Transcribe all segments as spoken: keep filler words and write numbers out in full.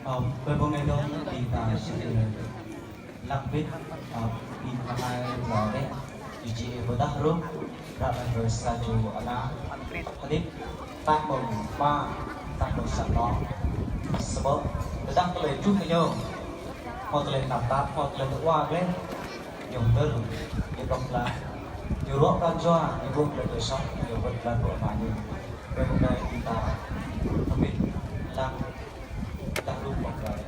Ơ, ƀơi ƀơi anai dong, ƀing ta sĭt lăng bit, ơ, ƀing ta anai lŏ rĕ, či či pơdah rup, ră anai kơ sa čô ană hơdip, tah mơ̆ng mă, tah mơ̆ng sa anŏ. Samơ̆ tơdang tơlơi truh kơ ñu, hmâo tơlơi tơnap tap, hmâo tơlơi tơwa gleh, ñu hơdơr, ñu dŏ glaĭ, ñu ruă pran jua, ñu ƀuh tơlơi tơsat, ñu wơ̆t glaĭ pơ ama ñu. Ƀơi anai ƀing ta hơbĭt lăng, lăng rup pơklaih.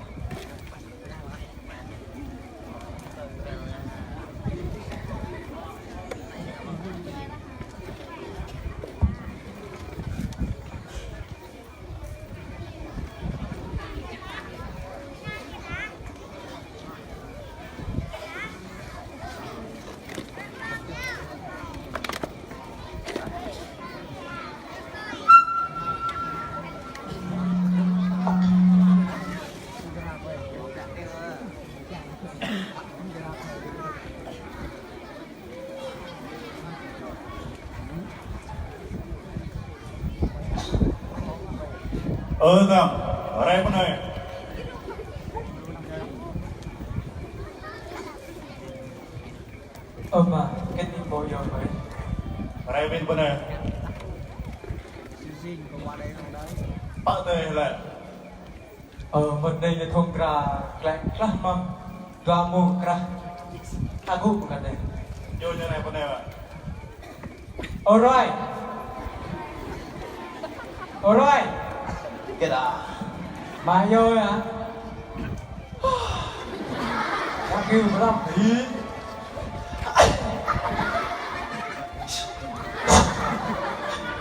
Ơ, tăm, rai pơ anai. Ơ, mă, kĕt ih ƀu yơh mơ̆. Rai pơ anai. Pă tơi lĕ. Ơ, mơ̆t anai ñu thŏng kra, klĕ klah mơ̆ng, dua mông krah. Agŭ mơ̆ng kơ anai. Yua ñu anai pơ anai, mă. Ơ, rai. Ơ, rai. Kơ dah. Mă yơh, yơh. Mă kơ mơrăm hĭ.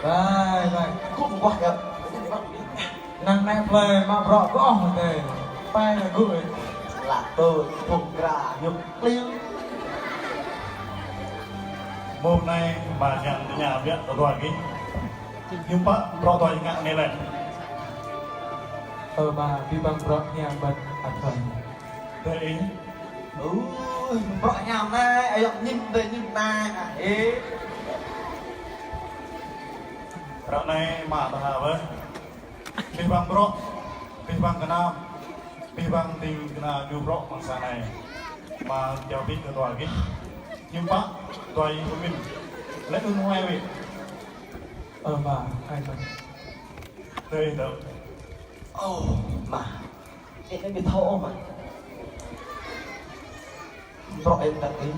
Bai, bai. Kŭ mơguah yơh. Năng nĕ plơi mă bruă kơ ôh tơi. Pai lĕ gŭ. Lă tơ, thŏng kra, yŭk kliu. Mông anai mă hiam tơña biă tơdua gih. Hiư̆m pă bruă tui ngă anai lĕ. Ơ, mă, abih bang bruă hiam bơ̆n ăt tui. Tui ih. Ơ, bruă hiam anai, ayŏng ñim tơi ñim anai, ah, ê. Ră anai mă tơha bơh. Abih bang bruă, abih bang gơnam, abih bang ding kơna djru bruă amăng sang anai. Mă jao bĭt kơ tơdua gih. Hiư̆m pă, tui ih pơmĭn. Lĕ ưn huai wĕ. Ơ, mă, ai mă. Tui ih dơ̆ng. Ơ, mă. Ih anai ƀu thâo ôh, mă. Bruă ih tăk ih.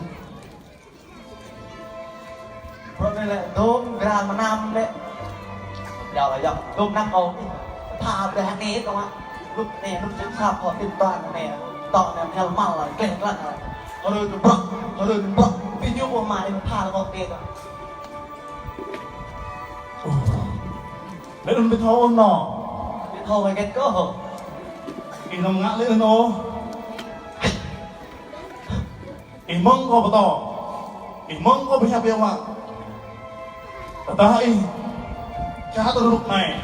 Bruă anai lĕ dôm gra mơnam lĕ. Yua lĕ yua dôm năng kâo. Pha brơi hăng anai kâo mă. Lŭk anai, lŭk čem sap kâo tim tuan anai. Tŏ anai mơñal mal lĕ, gleh glăn lĕ. Hơrơi anŭn bruă, hơrơi anŭn bruă. Ƀing ñu pô mă anai pha lĕ kâo tê kâo. Lĕ anŭn ƀu thâo ôh nô. Ƀu thâo hơget kơ hô. Ih anăm ngă lĕ anŭn ôh. Ih mơ̆ng kâo pơtô. Ih mơ̆ng kâo pơhiăp biă mă. Tơdah ih čăt tơlŭk anai.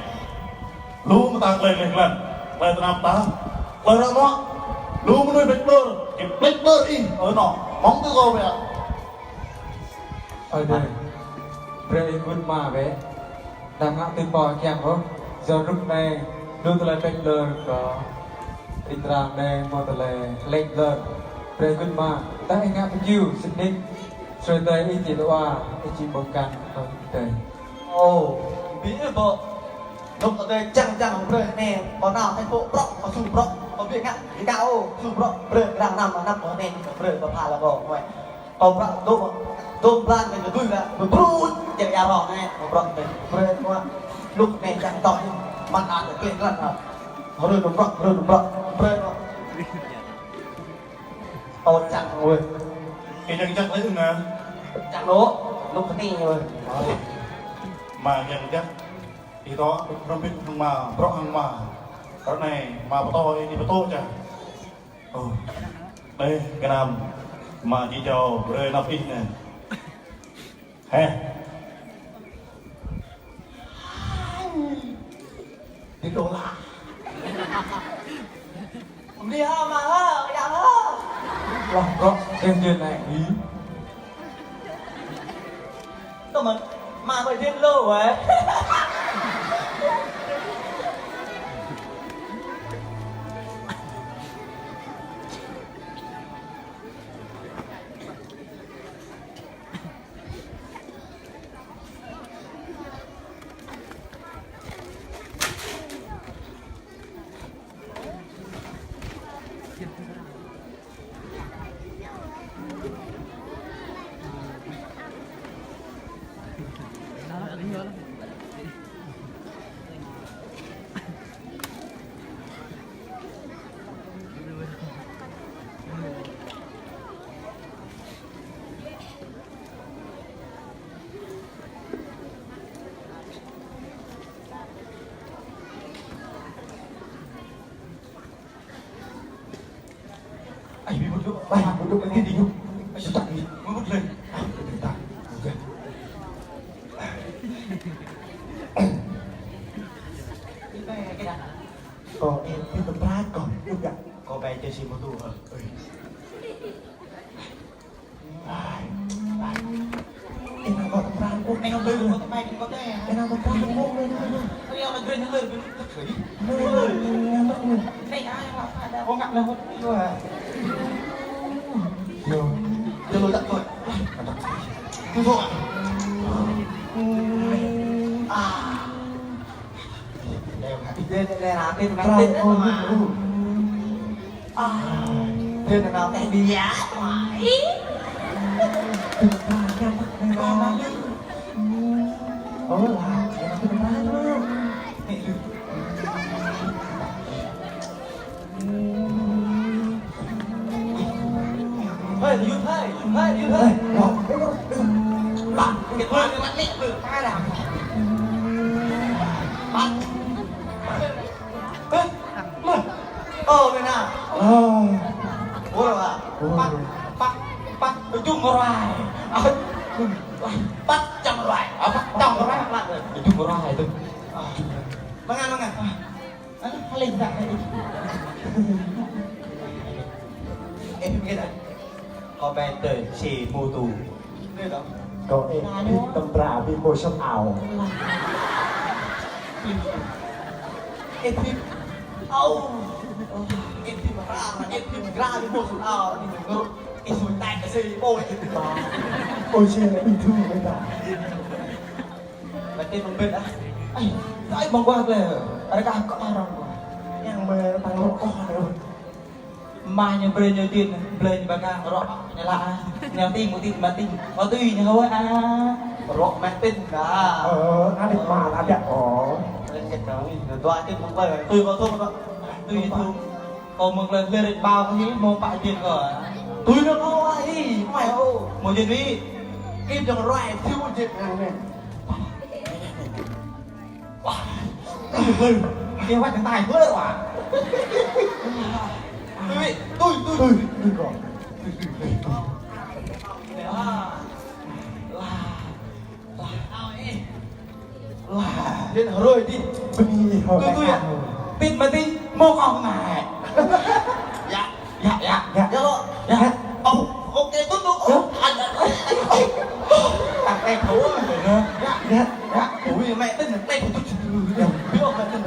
Lu mơta tơlơi gleh glăn, tơlơi tơnap tap, tơlơi ră ruă. Lu mơnuih plĕč plơr, či plĕč plơr ih, ơ nô, mơ̆ng tơ kâo biă. Ơi adơi, brơi ih gưt mă bĕ. Anăm ngă tui pô kiăng ôh, yua rup anai, lu tơlơi plĕč plơr kơ rin răng anai, hmâo tơlơi hlĕč plơr. Brơi gưt mă, tơdah ih ngă pơkiu, sĭt nik, sui tơi ih či tơwa, ih či ƀơ̆ng kăn, ơ adơi. Ơ, ƀu ih ƀu. Anŭn adơi čang čang brơi anai, ƀu nao tơlơi pô bruă, ƀu su bruă, ƀu ƀiă ngă, ƀu ngă ôh, su bruă, brơi răng anăm, anăm ƀu anai, brơi ƀu pha lă ƀu, mơi. Kâo prăk dôm, dôm blan kơ tui lă, bơbrŭ, jek ia rong anai, kâo prăk tui, brơi kâo, lŭk anai čang tŏ, mă anai tui glăn hă. Hrơi nŭm prăk, hrơi nŭm prăk, brơi kâo. Kâo čang wơi. Kơ čang čang lĕ nă. Čang dŏ, lŭk anai wơi. Mă čang čang. Ih tŏ, hrŏm bĭt hăng mă, bruă hăng mă. Ră anai, mă pơtô, ih pơtô čang. Ơ, đe, gơnam, mă či jao brơi anăp ih anai. Hĕ. Đi đô la. Đi hă, mă hă, yang hă. Lah, kâo, kơnjên anai, ih. Tơ mơ̆n, mă ƀơi dĭt lu wơi. Ơi, mŭt dŏ lagi đi, yuk. Ơi, sŭt đi. Mŭt lagi. Ah, mŭt lagi. Kâo, ơ, ih tơpra kâo, yuk gah. Kâo ƀai čê si mơ̆ tŭ, hă. Ơi. Ơi, ơi. Ih, nao kâo tơpra kâo, ih nao ƀai. Ih nao tơpra kâo, ih nao ƀai. Ih nao tơpra kâo, ih nao ƀai. Ih nao tơpra kâo, ih nao ƀai. Ih nao tơpra kâo, ih nao ƀai. Yo, yo, lo tak kuat. Tuh, tuh. Ah. Dia, dia, dia, dia, rapi, rapi, rapi. Ah, dia kenal teh dia. Ih. Oh, lah, dia kenal. Nih, lu. Hơi, yŭt hơi, hơi, yŭt hơi. Ơ, ơ, ơ, ơ. Ơ, ơ, ơ. Ơ, ơ, ơ, mơ̆n ah. Ơ. Ơ, ơ. Păt, păt, păt, ơ, čung rơwai. Ơ, păt čung rơwai. Ơ, păt čung rơwai, păt, ơ, čung rơwai tŭ. Ơ. Mơ̆ng ah, mơ̆ng ah. Ơ, hơlĕng dah. Ơ, mơ̆ng ah. Kâo ƀai tơ si mơ̆ tŭ. Kâo ơ, ih tơpra ƀing mơ̆ sŏk ao. Ơ, ih, ao. Ơ, ih tơpra, ih tơpra ƀing mơ̆ sŏk ao. Ih sui tai kơ si ƀôi. Ôi, si ƀing thu ƀing ta. Ƀai tơ mơ̆ng ƀĕt ah. Ơi, ơi, mơ̆ng ƀuah ƀlĕ. Arăng kah kơ arăng ƀuah. Yang mơ̆ tăng rơkâo anai. Mă ñu brơi ñu jin, blơi ñu ƀa kang rŏk ñu lăi ah. Ñu tĭng, mŭt tĭng, mă tĭng. Ơ, tui ñu hơwơ̆t ah. Rŏk mă tĭng dah. Ơ, adih mă lăi dah, ơ. Lĕ kĕt kơ ñu, ñu dua tĭng mơ̆ng ƀơi. Tui kâo thŭng kâo. Tui thŭng. Kâo mơ̆ng lĕ lĕ rĕč ƀâo kâo hĭ, mơ̆ng pă jin kâo. Tui ñu kâo ah hĭ, mai ơ. Mơ̆ jin wĭ. Kĭp jơ̆ng ruai, thiu mơ̆ jin. Wah, ui, ui, kơ wăt kơ tai hlơi wă. Tui, tui, tui. Tui, tui kâo. Tui, tui, tui. Lah, lah, lah, ơ, ih. Lah, jin hrơi dih. Bơni ih hơ. Tui, tui, yă. Tĭt mă tĭt, mơ̆ kâo ngă. Yă. Yă, yă, yă. Yă lo. Yă. Ơ, ôkê, tŭ, tŭ. Yă. Ăn, ăn, ăn. Tăk tĕk thôi. Yă, yă, yă. Ui, mă tĭng, tĕk tŭ, tŭ, tŭ. Yă. Yă, mă tĭng.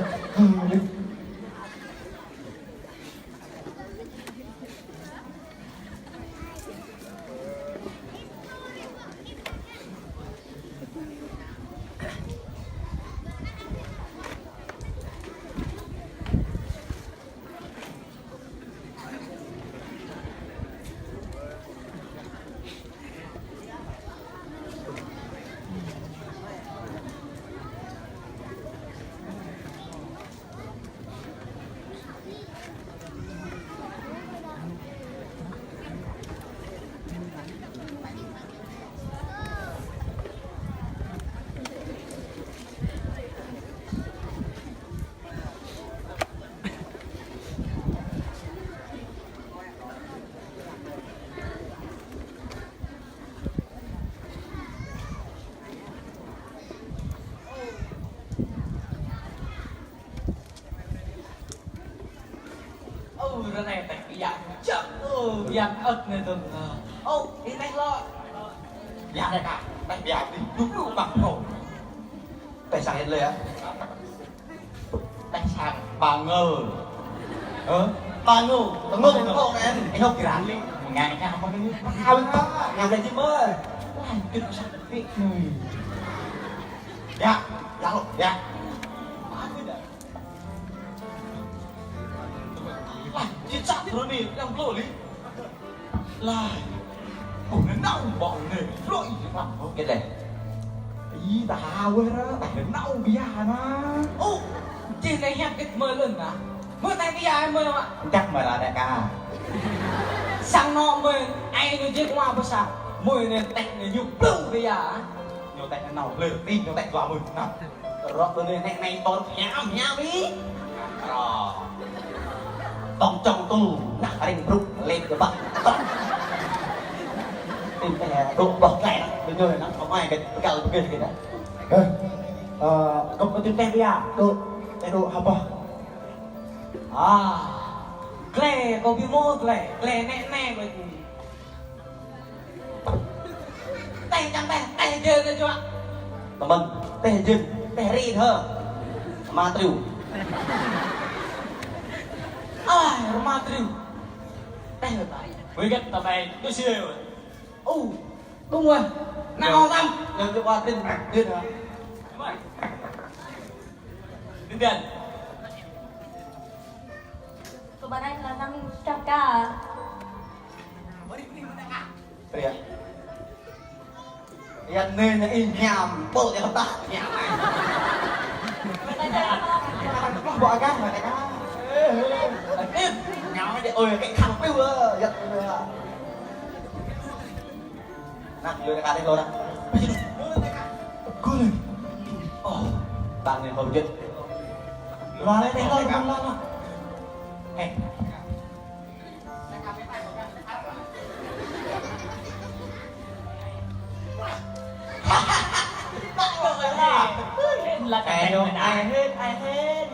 Ơ, ră anai tĕh biă čăk, ơ, biă ơ̆t anai tơ̆ng. Ơ, ih tĕh lŏ. Biă anai kah, tĕh biă dih, dŭp dŭp ƀăng phrâo. Tĕh sang hĭt lĕ ah. Tĕh sang ƀăng ngơ. Hơ? Ƀăng ngơ, tơngơ̆ tơngơ̆ anai. Ih hŏk kiran lĕ. Ngă kah hŏk anai. Pahal kah, ngă lĕ jim ơi. Wah, kơ sang pik anai. Yă, yă lŏ, yă. Lah, čĭ čăk rơni, yang blŏ lĕ. Lah. Ơ, anai nao ƀơ̆ng anai, blŏ ih, lah. Ôkê lĕ. Ih, ta hao wơ̆t ră, ta anai nao biă anai. Ơ, čih anai hiăp kĕt mơ̆ lŏn ah. Mơ̆ tĕh biă mơ̆ wă. Čăk mơ̆ ră đĕ kah. Sang anŏ mơ̆, ai ñu jĕ kơ mă pơ sang. Mơ̆ anai tĕh anai ñu blŭ biă. Ñu tĕh anai nao blơi, tĭ ñu tĕh dua mơ̆n. Nao. Rŏk tơ anai nĕ anai tŏng hiam hiam ih. Rŏk. Tŏng čŏng tŭ, năk ring brŭk, lĕ Pă. Tim teh, dŏ ƀơ̆ klĕ, ƀing ñu anŭn, kơ mai kơ, kơ kâo kơ kơ kơ. Ơ, kơ tim teh ƀiă, dŏ, teh dŏ hơpă. A, klĕ, kâo ƀu hmâo klĕ, klĕ nĕ nĕ kâo. Teh čang teh, teh jên teh čuă. Tơmĕn, teh jên, teh ri thơ. Rơma triu. Ai, rơma triu. Teh lĕ ta. Ƀơi gĕt ta ƀai, tui si. Ơ, đúng rồi. Nao tăm. Yang tu kuatin, jên hă. Tin Đian. Kơ ƀing anai lăng năm čang ka. Ria. Yang anai anai ih ñam, ƀô̆ yang ta ñam. Ƀô̆ agak anai ka. Ih, ñam dih, ơi, kĕ khăng piu ơ, yang anai. Nă, yua anai ka dih lu nă. Gơ̆ lĕ. Ơ, ƀing anai kâo jĕt. Lu anai dih lu, lu, lu. Ê. Ai hên, ai hên.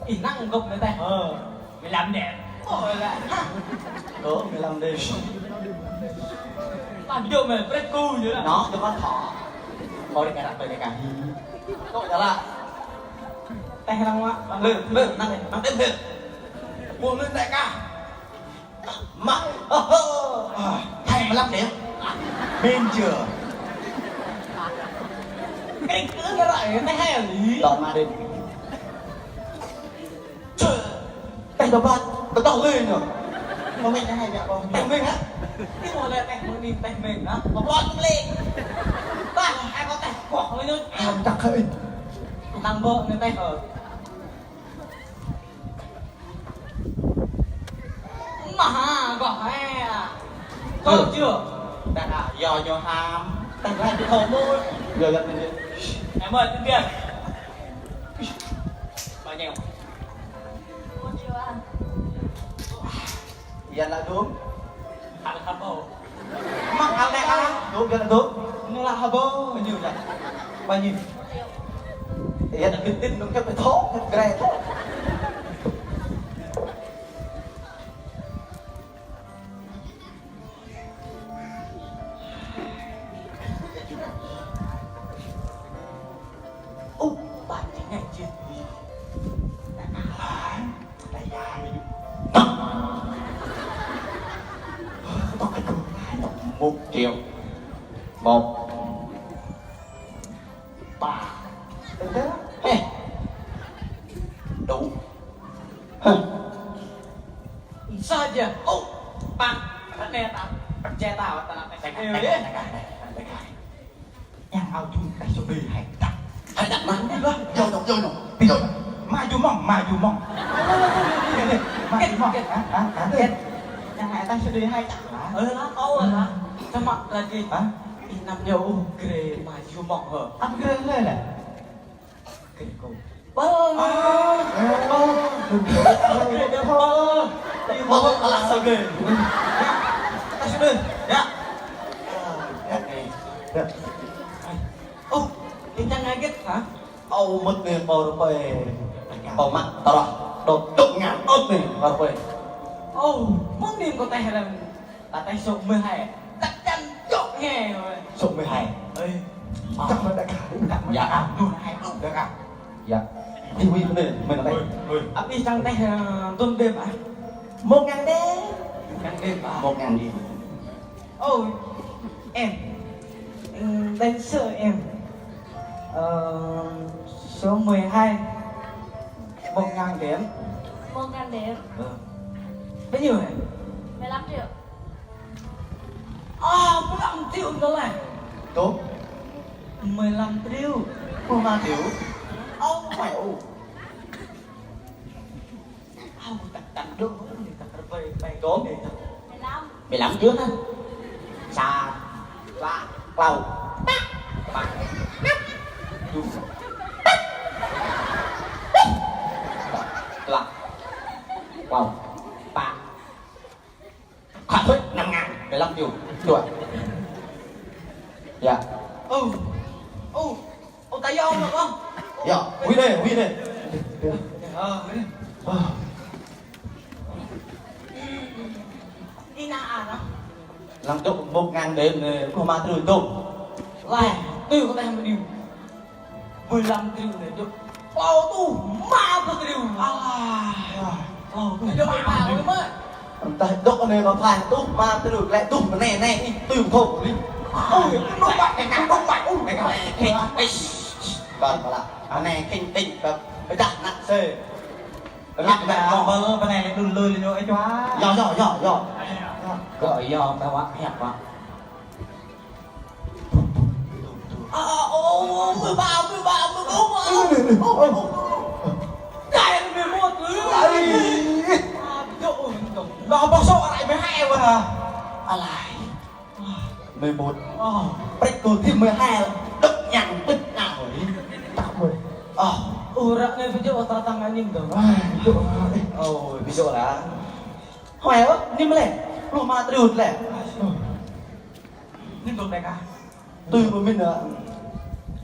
Ih, năng gŏp anai teh. Ơ, mười lăm đêm. Ơ, mười lăm đêm. Tah jŏ mơi, prĕt ku jŏ lah. Nó, tui kâo thâo. Kâo đi kơ ră tơi đi kơ. Kâo jŏ lah. Teh năng mă. Lơ, lơ, năng đêm, năng đêm đêm. Ƀu lơ đĕ kah. Mă, ơ, ơ, hai mươi lăm điểm. Min chưa? Kring kơ ră, teh hai lĕ. Đŏk mă đêm. Čơ, teh dŏ ƀăt, tơdŏ lơi ñu. Mơ̆ng mĕng hai biă ƀơ̆ng. Teh mĕng hă? Ih, mơ̆ lĕ teh mơ̆ng anai, teh mĕng hă? Mă ƀlŏr mơ̆ng lĕ. Tah, hai kâo teh kuah lơi ñu. Ih, mă čăk kơ ih. Năng ƀơ̆ anai teh ơ. Mă hă, gŏ hai. Ơ. Tơl jŏ. Teh hă, yua ñu ham. Teh hai teh thâo mơ̆. Yua, yua, yua. Em ơi, tin Đian. Bao nhiêu? Một triệu à? Yan lă dôm. Hăt hăt ƀơ̆. Mă hăt lĕ hă? Dôm, yan lă dôm. Ñu lă hơbơ, ñu lă. Bao nhiêu? Yan lă tin tin, nó kêu phải thô, kêu gre thô. Ơ, ƀing anai čih. Một triệu. Một. Ba. Ê. Đủ. Hơ. Sao jơ̆? Ô, ƀing, ră anai ta, pơčeh ta, ta nă, yang ao jun, ta sơdơi hai đăk. Hai đăk mă? Yơh, yơh, yơh, yơh. Mă jơ̆ mơ̆ng, mă jơ̆ mơ̆ng. Mă jơ̆ mơ̆ng. Hă? Hă? Hă? Yang hai ta sơdơi hai đăk. Ơ, lah, ơ, lah. Samơ̆ lagi. Hă? Ih, năm ñu, ơ, gre mă jơ̆ mơ̆ng hă. Apa gre lơi lĕ? Gre kâo. Bơ. Ơ, bơ. Gre kâo. Bơ. Bơ, alah, sao gre. Yă. Ta sơdơi. Yă. Yă. Yă. Ơ, ih čang ngă hơget hă? Ơ, mơ̆t anai kâo rơpơi. Kâo mă tơrŏh. Dŏ dŏ ngă ơ̆t anai kâo rơpơi. Ơ, mơ̆ng anai kâo teh răm. Ta teh số mười hai. Chắc chắn dŏ nghe rồi. Số mười hai. Ơi. Chắc là đại ca, đại ca. Dạ. À, mười hai đúng đại ca. Dạ. Thì Huy, mười, mười là đây. Ơi, ơi. Ăp ih čang teh, ơ, tôm đêm à? Một ngàn đêm. Một ngàn đêm à? Một ngàn đêm. Ôi, em. Ừ, tên Sơ em. Ờ, số mười hai. Một ngàn điểm. Một ngàn điểm. Ờ. Bao nhiêu hả? Mười lăm triệu. À, mười lăm triệu đô la. Đúng. Mười lăm triệu. Mười lăm triệu. Oh my, oh. Hông, tăk tăn đơ̆ng, tăk rơbơi, ƀai. Đúng. Mười lăm. Mười lăm trước ha. Sa, dua, klâo. Păk. Păk. Păk. Dua. Klâo. Klâo. Yơh, wĭ đê, wĭ đê. Ơ, wĭ đê. Ơ. Ih nao anŭn. Lăng dŏ mŭk ngang đêm anai, pluh rơma triu dơ̆ng. Lai, tui kơ tơlơi mơ̆ng ñu. Mười lăm triu anai dŏ. Klâo rơtuh rơma pluh triu. Alah. Klâo rơtuh rơtuh rơma pluh triu. Tơdah dŏ anai mă phai rơtuh rơma pluh triu, glaĭ rơtuh mơ̆ng anai, anai, ih tui mơ̆ng thŭn ih. Ơ, rơtuh rơma, rơtuh rơma, rơtuh rơma. Ih, ih, ih. Ƀing pơlah. Anai khĭn tĭng kơ pơdah anăp sĕ. Lăp lăp lăp. Bơ, bơ anai lĕ đun lui lĕ ñu ih čua. Yơh, yơh, yơh, yơh. Kơ yơh, kơ wă hiăp wă. Ơ, ơ, ơ, mười ba, mười ba, mười bốn, ơ, ơ, ơ, ơ. Cay mười một, ơ. Ai. À, ví dụ, ơ, ơ. Nó bác số lại mười hai mà. Alai. Mười một. Ơ. Prek kơ thim mười hai. Độc nhằng bứt nào ấy. Tắc mười. Ơ. Ơ, ră anai ví dụ tơtăng anjing dơ̆ng. Ai, ví dụ. Ơ, ví dụ lah. Hoai ơ, anai mơ̆ lĕ. Pluh rơma triu lĕ. Anai dơ̆ng đĕ kah. Tui pơmĭn ơ.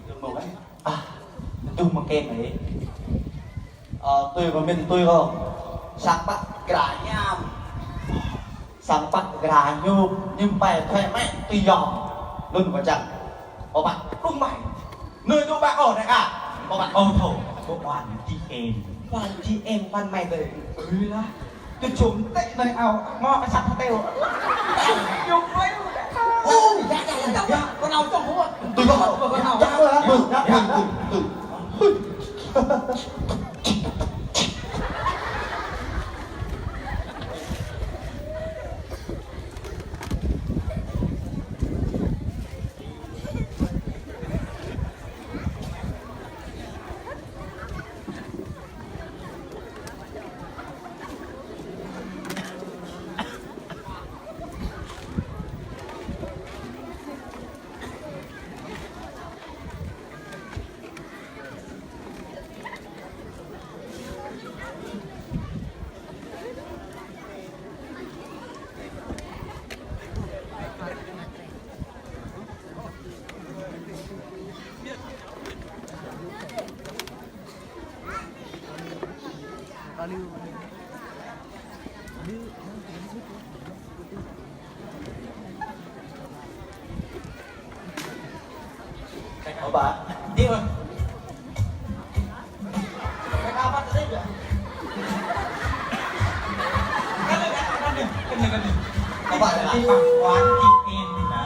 Dơ̆ng mơ̆ ai. À, dơ̆ng mơ̆ng kĕm ai. Ơ, tui pơmĭn tui kơ. Sang pă gra hiam. Sang pă gra hiam, hiam pai thuê mĕ tui yơh. Lun kơ čang. Ơ pă, rung pai. Anai dŏ ƀă kơ đĕ kah. Ơ pă. Ơ thâo. Ƀu quan chị em. Quan chị em, quan mày rồi. Ơ lah. Tui čum tĕ anai ao, mă kơ sat hơteo. Yua plei. Ơ, ya, ya, ya, ya. Kơ nao čong hơt. Tui kơ hơt, kơ nao. Ya, ya, ya, ya. Ơ pă. Đi mà. Cái áo bắt dễ vậy. Cắt đi, cắt đi, cắt đi, cắt đi. Ơ pă, đi mà. Quán chị em nè.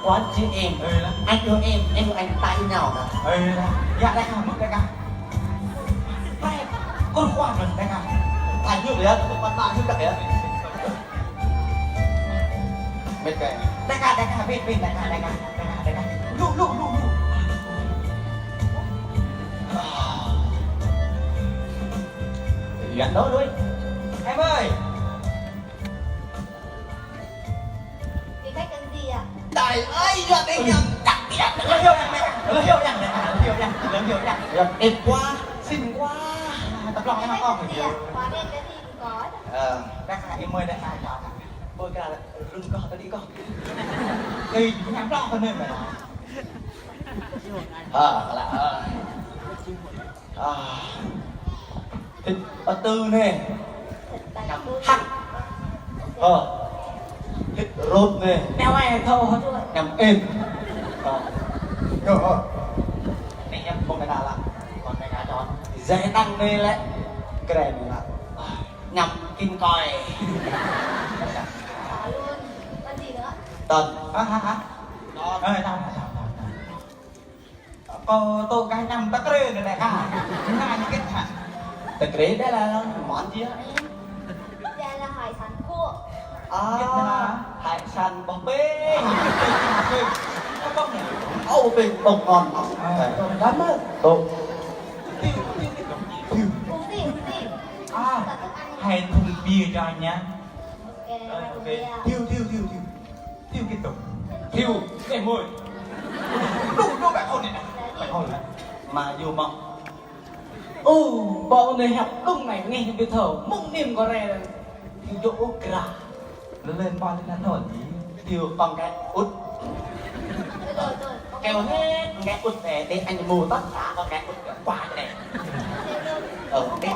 Quán chị em. Ừ, đó. Anh yêu em, em yêu anh, ta yêu nhau nè. Ừ, đó. Dạ, đại ca, mức đại ca. Đây, con khoa mình, đại ca. Tài như vậy, con bạn, bạn như vậy. Mĕt kơ. Đĕ kah, đĕ kah, mĕt, mĕt, đĕ kah, đĕ kah, đĕ kah, đĕ kah. Lu, lu, lu, lu. Yuan đó lui. Em ơi. Vị khách cần gì ạ? Trời ơi, Yuan đi nhầm. Chắc chắn. Lơ hiu yang, mĕt. Lơ hiu yang, đĕ kah. Lơ hiu yang, lơ hiu yang. Yuan, em quá, xin quá. Tập lòng em không? Vị khách cần gì ạ? Quán em cái gì cũng có. Ờ, đĕ kah, em mời đĕ kah. Ôi, cái là Rung kơ tơlơi kơ. Ê, ñu ñăm plŏ kơ anai mơ̆. Ơ, lă, ơ. Ơ. Thịt ơ tơ anai. Ñăm hăk. Ơ. Thịt rơ̆t anai. Nao ai thâo. Ñăm ên. Ơ. Yơh, ơ. Anai ñăm ƀơ̆ng kơ ta lă. Kơ anai kơ čon. Dai tăng anai lĕ. Kren lă. Ñăm kin kơi. Xả luôn. Còn gì nữa? Tơn. Hả, hả, hả? Ơi, tao, tao, tao, tao, tao. Kâo tŭ gah ñăm tơkrê anai đĕ kah. Ngă ñu kĭt hă? Tơkrê đĕ lah món gì hă? Đây là hải sản khô. À, kĭt hă? Hải sản bơ̆ng pĕng. Bơ̆ng pĕng. Ơ, bơ̆ng ngon. Ơ, lắm á. Tŭ. Thiêu, thiêu, thiêu. Thiêu. Uống gì, uống gì? À, hai thùng bia cho anh nhá. Ok, hai thùng bia. Thiêu, thiêu, thiêu, thiêu. Thiêu kĭt tŭ. Thiêu, em ơi. Đu, đu, bạn ôn này nè. Bạn ôn này. Mà dù mong. Ơ, ƀô̆ anai hiăp đung anai, ngeh ƀu thâo. Mông nim kơ re. Thiêu djŏ ôh gra. Lên ƀô̆ anai nă thâo gì. Thiêu con gái út. Rồi, rồi, ok. Kêu hết con gái út về để anh mua tất cả con gái út qua cho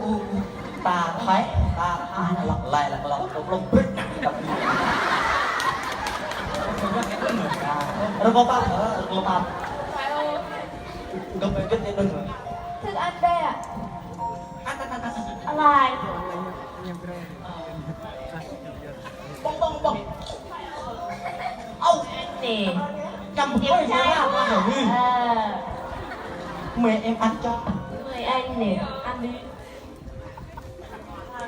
ơ, ơ. Ta thái, ta thái, lăk lai, lăk lăk, lăk lăk, brek, nă, lăk. Rơkâo pap, ơ, rơkâo pap. Gơ̆p gơ̆p, gơ̆p gơ̆p. Thức ăn đây ạ. Ăn, ăn, ăn, ăn. Alai. Bông, bông, bông. Âu. Ăn nè. Chăm em ơi, trai mẹ ra, đúng không? Ba hả, Huy? Ờ. Mời em ăn cho. Mời anh nè, ăn đi.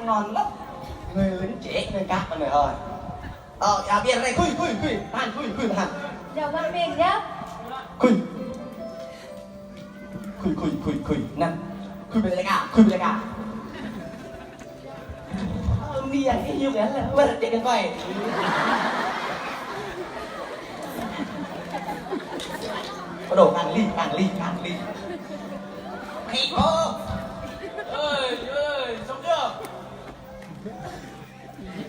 Ngon lắm. Người lính trẻ, người cát mà người ơi. Ờ, ya, biên đây, khui, khui, khui. Tahan, khui, khui, tahan. Chào các bạn nhé. Khui. Khui, khui, khui, khui. Năn. Khui bê lê ka, khui bê lê ka. Ơ, mi yang cái hiu kìa, là bật cái coi. Bắt đầu ăn ly, ăn ly, ăn ly. Hey, ô. Ơi, ơi, sống chưa?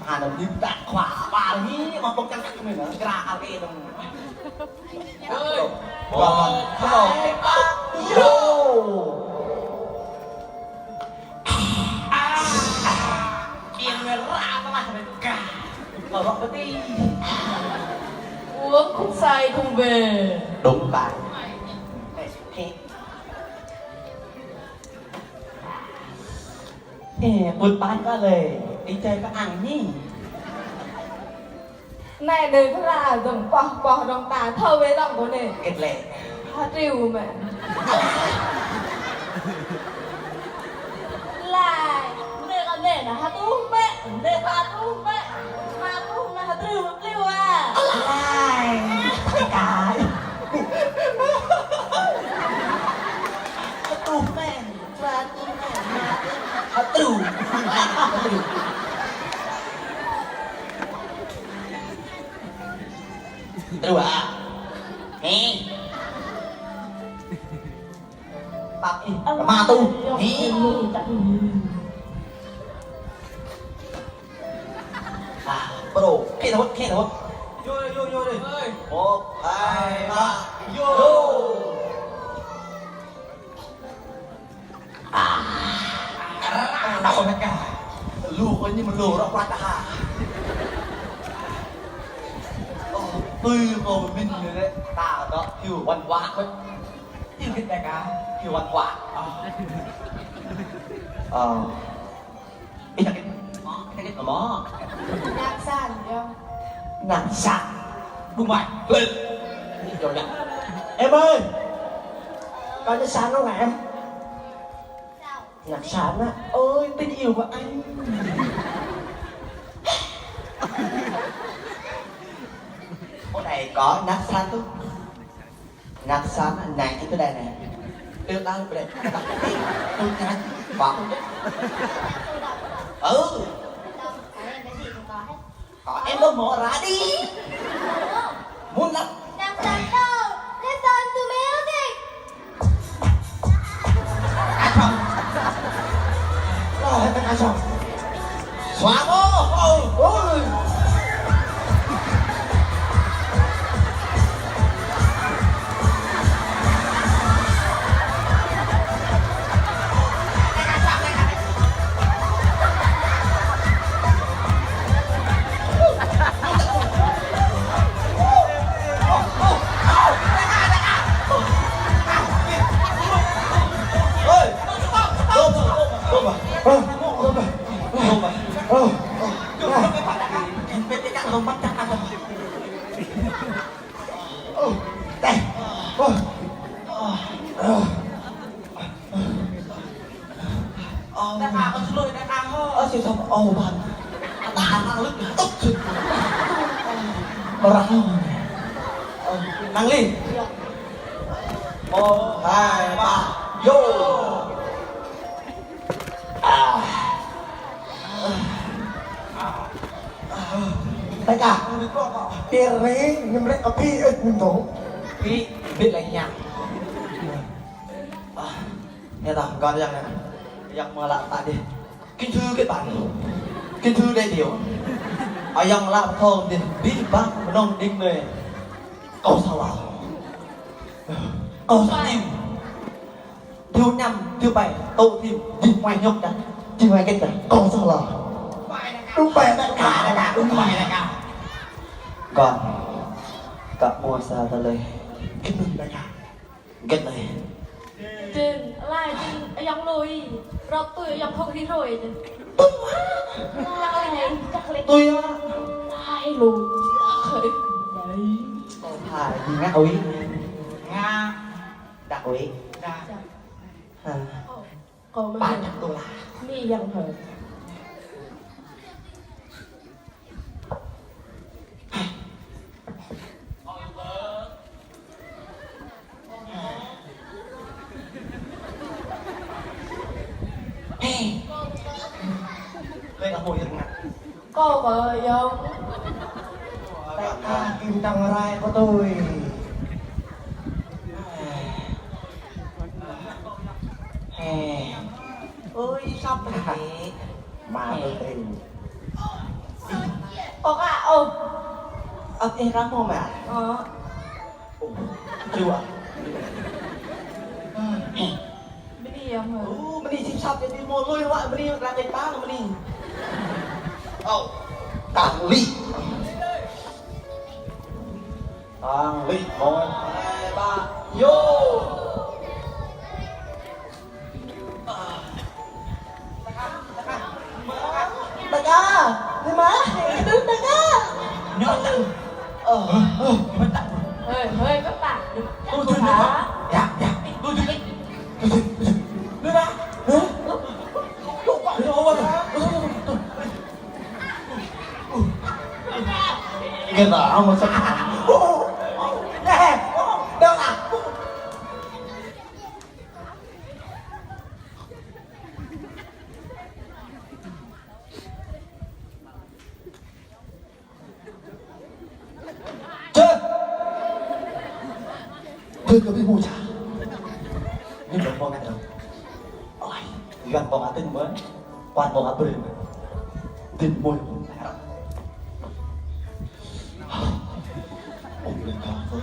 Hà Nội đi tạt khóa ba hi, mà bốc căng căng mình nữa, gra kà phê dong. Ơi, một, hai, ba, vô. À, à, à. Yên người ra mà, mà bốc cái đi. Uống không say không về. Đúng vậy. Ê, bưp ƀai kơ lĕ, ih čai kơ ang ni. Anai đơi phara dong poh poh dong ta thâo wai dong kơ anai. Kĕt lĕ. Ha triu mĕ. Lai, anai kơ anai nă ha tuh mĕ, anai ha tuh mĕ, ha tuh mĕ ha triu mĕ pliu a. Lai, kai. Ha tuh mĕ. Hơtru. Hơtru. Hơtru hă? Hê. Tăp ih, rơma tuh. Hê. À, pro, khĕ thot, khĕ thot. Vô, vô, vô đi. Một, hai, ba, vô. À, đau hết cả. Lu coi như mà lu rŏk quạt ha. Ơ, tui kâo pơmĭn anai lĕ, ta dŏ hiu văn hóa mơ̆n. Hiu hơget đa ka, hiu văn hóa. Ơ. Ơ. Ih, sakit. Sakit apa? Nhạc sạn, ya. Nhạc sạn. Đúng rồi. Lên. Rồi, dạ. Em ơi. Có nhạc sạn không hả em? Nhạc sạn á. Ôi, tình yêu của anh. Ở đây có nhạc sạn không? Nhạc sạn á, nhảy cái đây này. Từ đâu về đây? Tôi nhảy. Bảo. Ừ. Có em đâu, mở ra đi. Muốn lắm. Nhạc sạn đâu? Listen to music. Action. Rồi, hết action. Xóa bố. Ôi. Ơ, teh. Ơ. Ơ. Ơ, đại ca, con xin lỗi đại ca hả? Ơ, xin lỗi, ơ, bạn. Ta năng lực tốt. Ơ, năng đi. Một, hai, ba, vô. Đại ca, pir ni, ñu mrek kơ phi, ơ, ñu tŏ. Phi, phi lĕ ña. Ơ, ñu ta, gơ̆n yang, yang mơ̆ lăi ta dih. Kính thưa các bạn, kính thưa đại biểu, ơ, yang lăi thong dih, bi bang mơnong đing nê. Kâo salah. Kâo salah. Thiếu năm, thiếu bảy, tụ thêm, jing mai nhục dah, jing mai kĕt dah. Kâo salah. Đúng vậy đại ca, đại ca, đúng vậy đại ca. Gơ̆n, gơ̆n mơ̆ sa tơlơi. Kĕt dah đại ca. Kĕt dah. Ding, lai ding, ayŏng lui, rŏt tui ayŏng phŏk ri hrơi ding. Tui mă. Lai, cak lĕ. Tui mă. Lai lui. Khơi. Lai. Kâo thâo ding ngă ui. Ngă. Đăk ui. Đăk. Ha. Kâo mă. Ba trăm đô la. Ni yang hơ. Ê. Lĕ kơ hôi yang ngă. Kâo kơ yŏng. Đại ca kim tăng rai kơ tui. Ê. Ôi, sắp rồi. Mă tui tring. Ơ, kâo, ơ. Ơ, ê, răng mơ̆ mă? Ơ. Ơ, chưa. Bơni yơh mơ̆. Ơ, bơni sĭt sap, bơni mơ̆ lui wă, bơni răng kĕt pang, bơni. Ơ, tăng lĭ. Tăng lĭ, một, hai, ba, vô. Đại ca, đi mà, đi trước đại ca. Nhớ tăng. Ơ, ơ, nhớ tăng. Hơi, hơi, các bạn, đừng. Tôi chưa nhớ. Dạ, dạ, tôi chưa nhớ. Tôi chưa, tôi chưa. Đưa ra. Hả? Tôi quăng cho ông rồi. Người ta ông mà sao? Nè, đâu à? Čơ. Čơ kơ ƀing mơ̆ ča. Ñu ƀơ̆ng ƀơ̆ng ngă dơ̆ng. Ôi, găn ƀơ̆ng ngă tĭng mơ̆n. Kuan ƀơ̆ng ngă brơi mơ̆n. Tĭng mơ̆n. Ôm lên kơ.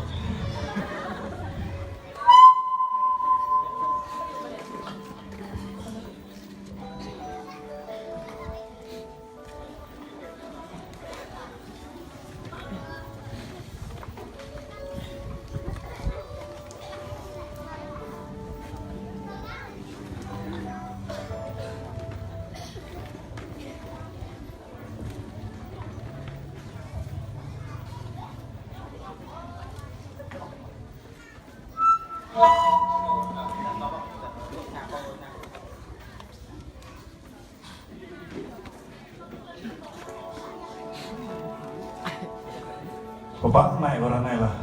Pơpă anai kơ ră anai lah.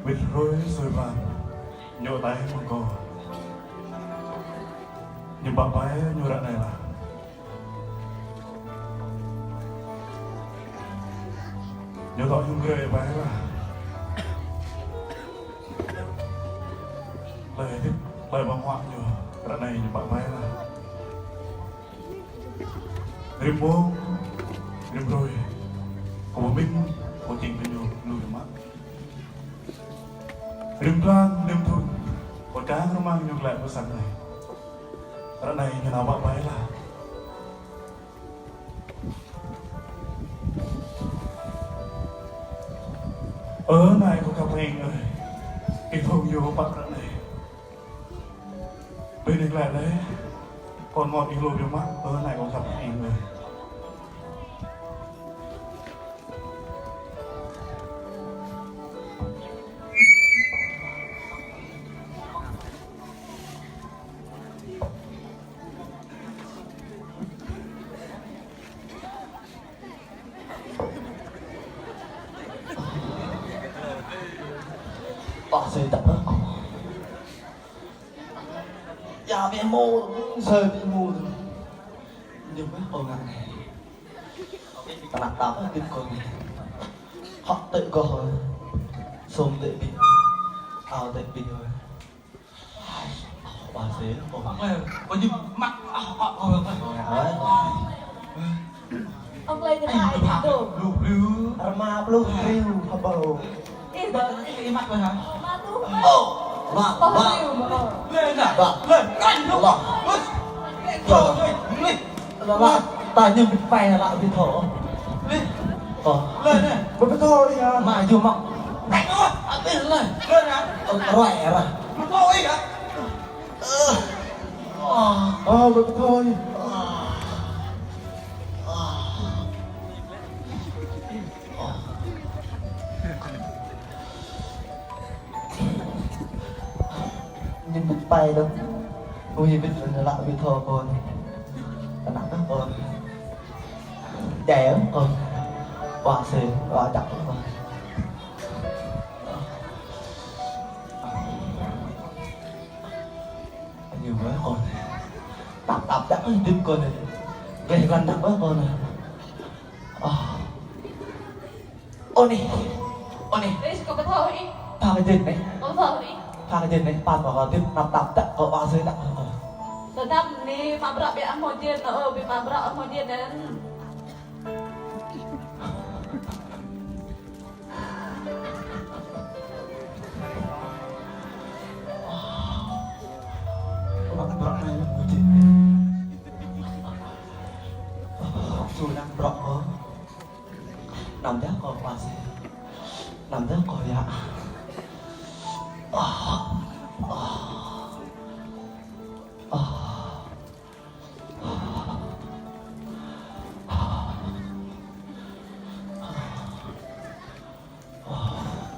Wĭt hrơi sui pran, ñu ataih mơ̆ng kâo. Ñu pă ƀai ñu ră anai lah. Ñu tŏ yŭng grơi ƀai lah. Hlơi hơdip, hlơi ƀơ̆ng huă ñu, ră anai ñu pă ƀai lah. Rĭm mông, rĭm hrơi, kâo pơmĭn, kâo čing kơ ñu lu biă mă. Rĭm blan, rĭm thŭn, kâo čang rơmang ñu glaĭ pơ sang anai. Ră anai ñu nao pă ƀai lah. Ơ anai kâo khăp hing ơi, ih phung ñu pă ră anai. Ƀing ih glaĭ lĕ, kâo mơ̆n ih lu biă mă, ơ anai kâo khăp hing ơi. Sơi tăp ƀơi kâo. Ia ƀu hmâo, sơi ƀu hmâo. Ñu mơ̆ kâo ngă anai. Tơnap tap hơdip kâo anai. Hŏk tơi gŏ. Sum tơi ƀing. Ao tơi ƀing. Ƀă sơi kâo. Mă lĕ, kâo ñu mă, ah, ah, ah, ah. Ơi. Ơ. Ơ, lĕ ñu mă, ih, ih, tơpă, tơpă. Pluh, pluh. Rơma pluh, pluh, hơbâo. Ih, ih, ih, mă kơ hă? Mă tu, mă. Ô, mă, mă. Lĕ nă. Mă. Lĕ, kan, lu. Mă. Bus. Lĕ, lĕ, lĕ. Lă, lă. Ta ñu ƀu pai lă ƀu thâo. Lĕ. Ơ. Lĕ nă. Ƀu thâo ih hă? Mă ñu mă. Kan, lu. Abih lĕ. Lĕ nă. Ơ, ruai ră. Mă thâo ih hă? Ơ, ƀu thâo ih. Ñu ƀu pai đôč. Ui, ƀu lă ƀu thâo kâo. Tơnap tap kâo. Djai kâo. Ƀă sơi, ƀă čăp kâo. Ñu mă kâo. Tăp tap čăp hơdip kâo anai. Gleh glan čăp kâo anai. Ơ. Ơ neh. Ơ neh. Ih, kâo ƀu thâo ih. Pha kơ jên neh. Kâo ƀu thâo ih. Pha kơ jên neh. Pha kơ kâo tip tăp tap čăp kâo, ƀă sơi čăp kâo. Tơdăm anai mă bruă ƀiă hmâo jên, ơ, ƀu mă bruă hmâo jên anai. Kâo mă bruă anai hmâo jên. Su năng bruă kâo. Năm dah kâo pơsĭ. Năm dah kâo ia.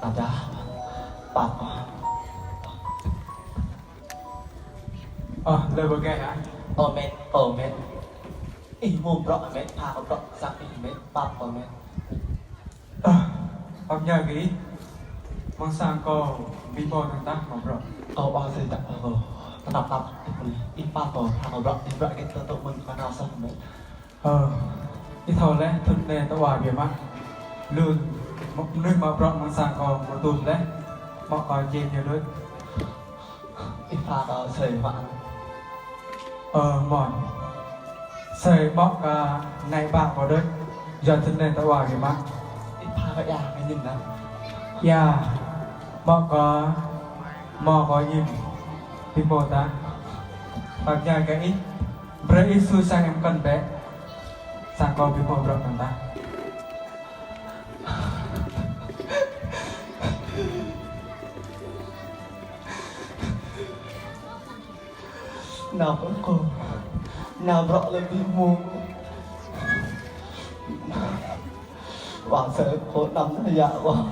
Năm dah. Pap. Ơ, lĕ bơ gĕ hă? Ơ met, ơ met. Ih hmâo bruă met, pha kơ bruă sang ih met, pap kơ met. Ơ, pap ñu kơ ih. Mơ̆ng sang kâo ƀu hmâo tơdah mă bruă. Kâo ƀă sơi čăp kâo. Tơnap tap. Ih pap kâo, pha kơ bruă, ih bruă gĕt tơ tŭ mơ̆n kơ nao sah met. Ơ, ih thâo lĕ, thŭn anai tơwa biă mă. Lu mơnuih mă bruă mơ̆ng sang kâo mơ̆ tŭm lĕ. Mă kơ jên ñu đôč. Ih pha kơ sơi mă. Ơ, mơ̆n. Sơi mă kơ anai ƀă kâo đôč. Yua thŭn anai tơwa biă mă. Ih pha kơ ia kơ ñu nă. Ia. Mă kơ, mă kơ ñu. Ƀu hmâo tah. Pap ñu kơ ih. Brơi ih su sang em kăn bĕ. Sang kâo ƀu hmâo bruă kăn tah. Nao bruă kâo. Nao bruă lĕ ƀu hmâo. Wang sơ kâo năm nă ia wang.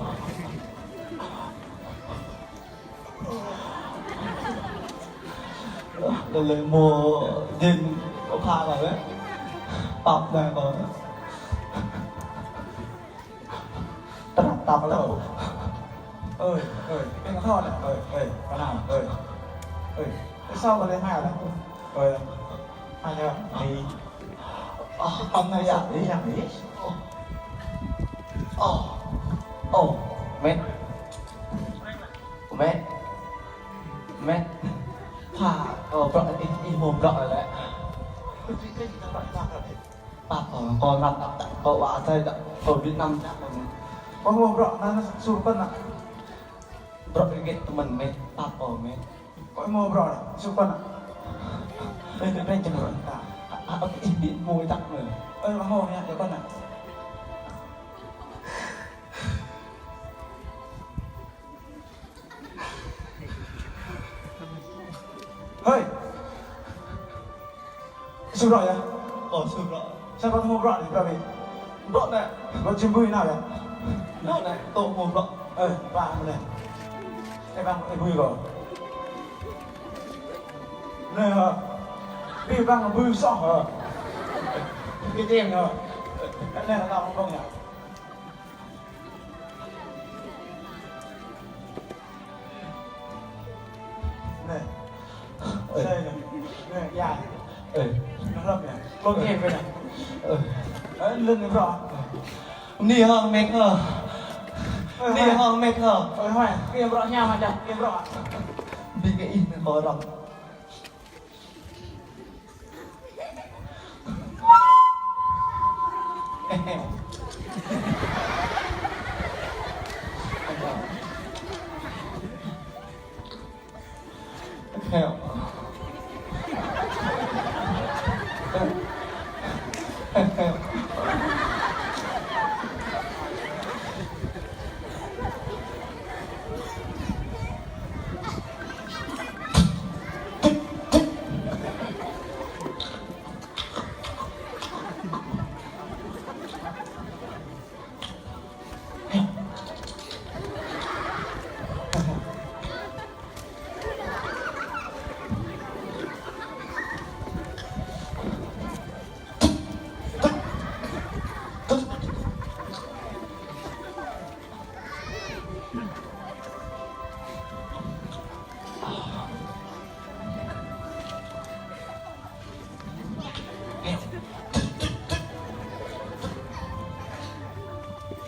Lĕ lĕ mơ̆ jên kâo pha lĕ. Pap nă kâo. Tơnap tap. Alo. Ơi, ơi, ih kơ thâo nă, ơi, ơi, kơ nao, ơi. Ơi, ih sao kơ lĕ hai nă. Ơi, hai nă, đi. Ơ, pap nă ia, đi, ia, đi. Ơ, ơ, ơ, met. Met. Met. Pha, ơ, bruă, ih, ih hmâo bruă lĕ. Pap, ơ, kâo năm tap tap, kâo ƀă sơi čăp, kâo ƀu năm čăp kâo met. Kâo hmâo bruă, nă, nă, su kăn nă. Bruă gĕt tơmĕn met, pap kâo met. Kâo hmâo bruă, su kăn nă. Ơi, ƀu ƀu čang bruă ta. A, a, ih ƀu hmâo čăp met. Ơi, hmâo ia, ia kăn nă. Hơi. Su bruă ia? Ơ, su bruă. Sa pă hmâo bruă anai, bruă ƀu? Bruă nă. Bruă čim bui nao ia? Nao nă, tơ hmâo bruă. Ơ, pă mơ̆ nă. Ơ, bang, ơ, bui kâo. Nă, ơ. Ƀu bang bui soh, ơ. Kơ čem, ơ. Nă, nă, nă, hmâo bruă ia? Lông kê kơ anai. Ơ. Ơ, lưng bruă. Ni hăng mĕt hơ. Ơ, ni hăng mĕt hơ. Ơ, hoi. Kê bruă ñam aja, kê bruă. Bi kơ ih nê kơ rŏng.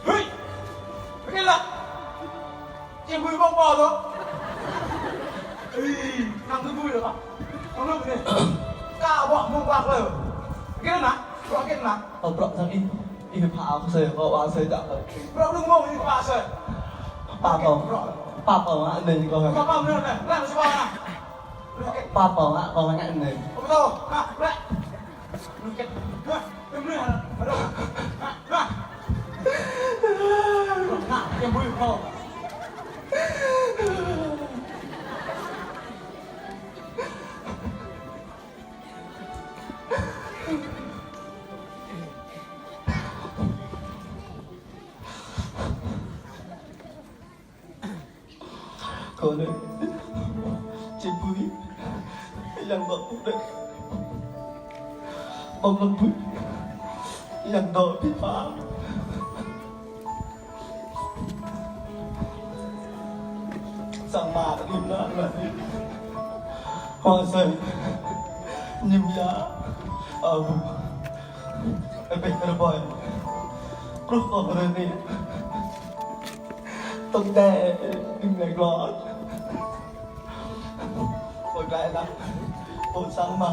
Hei, pergilah. Čem bui bông bò đó. Ih, năng thứ bui rồi. Không được gì. Cả bọn mông bạc rồi. Cái đó nè, rõ cái nè. Ơ, bruă sang ih, ih pha kơ sơi, kơ wa sơi dă kơ. Bruă đừng mông ih pha sơi. Pha kơ, pha kơ ngă anai kơ. Pha kơ anai, anai, anai, anai. Pha kơ ngă, kơ ngă anai. Không đâu, ha, lẹ. Hah, hah. Hah, hah. Kâo anai, či bui, yang dŏ pŭ đĕ. Ƀơ̆ng lăng bui, yang dŏ pĭ pă. Sang mă rĭm anai. Hua sơi, ñim ya, au. Ơ, pĕ rơbơi. Kruh kơ rơni. Tŏng tĕ, đing lĕ glot. Ôi, glai lắm. Ôi, sang mă.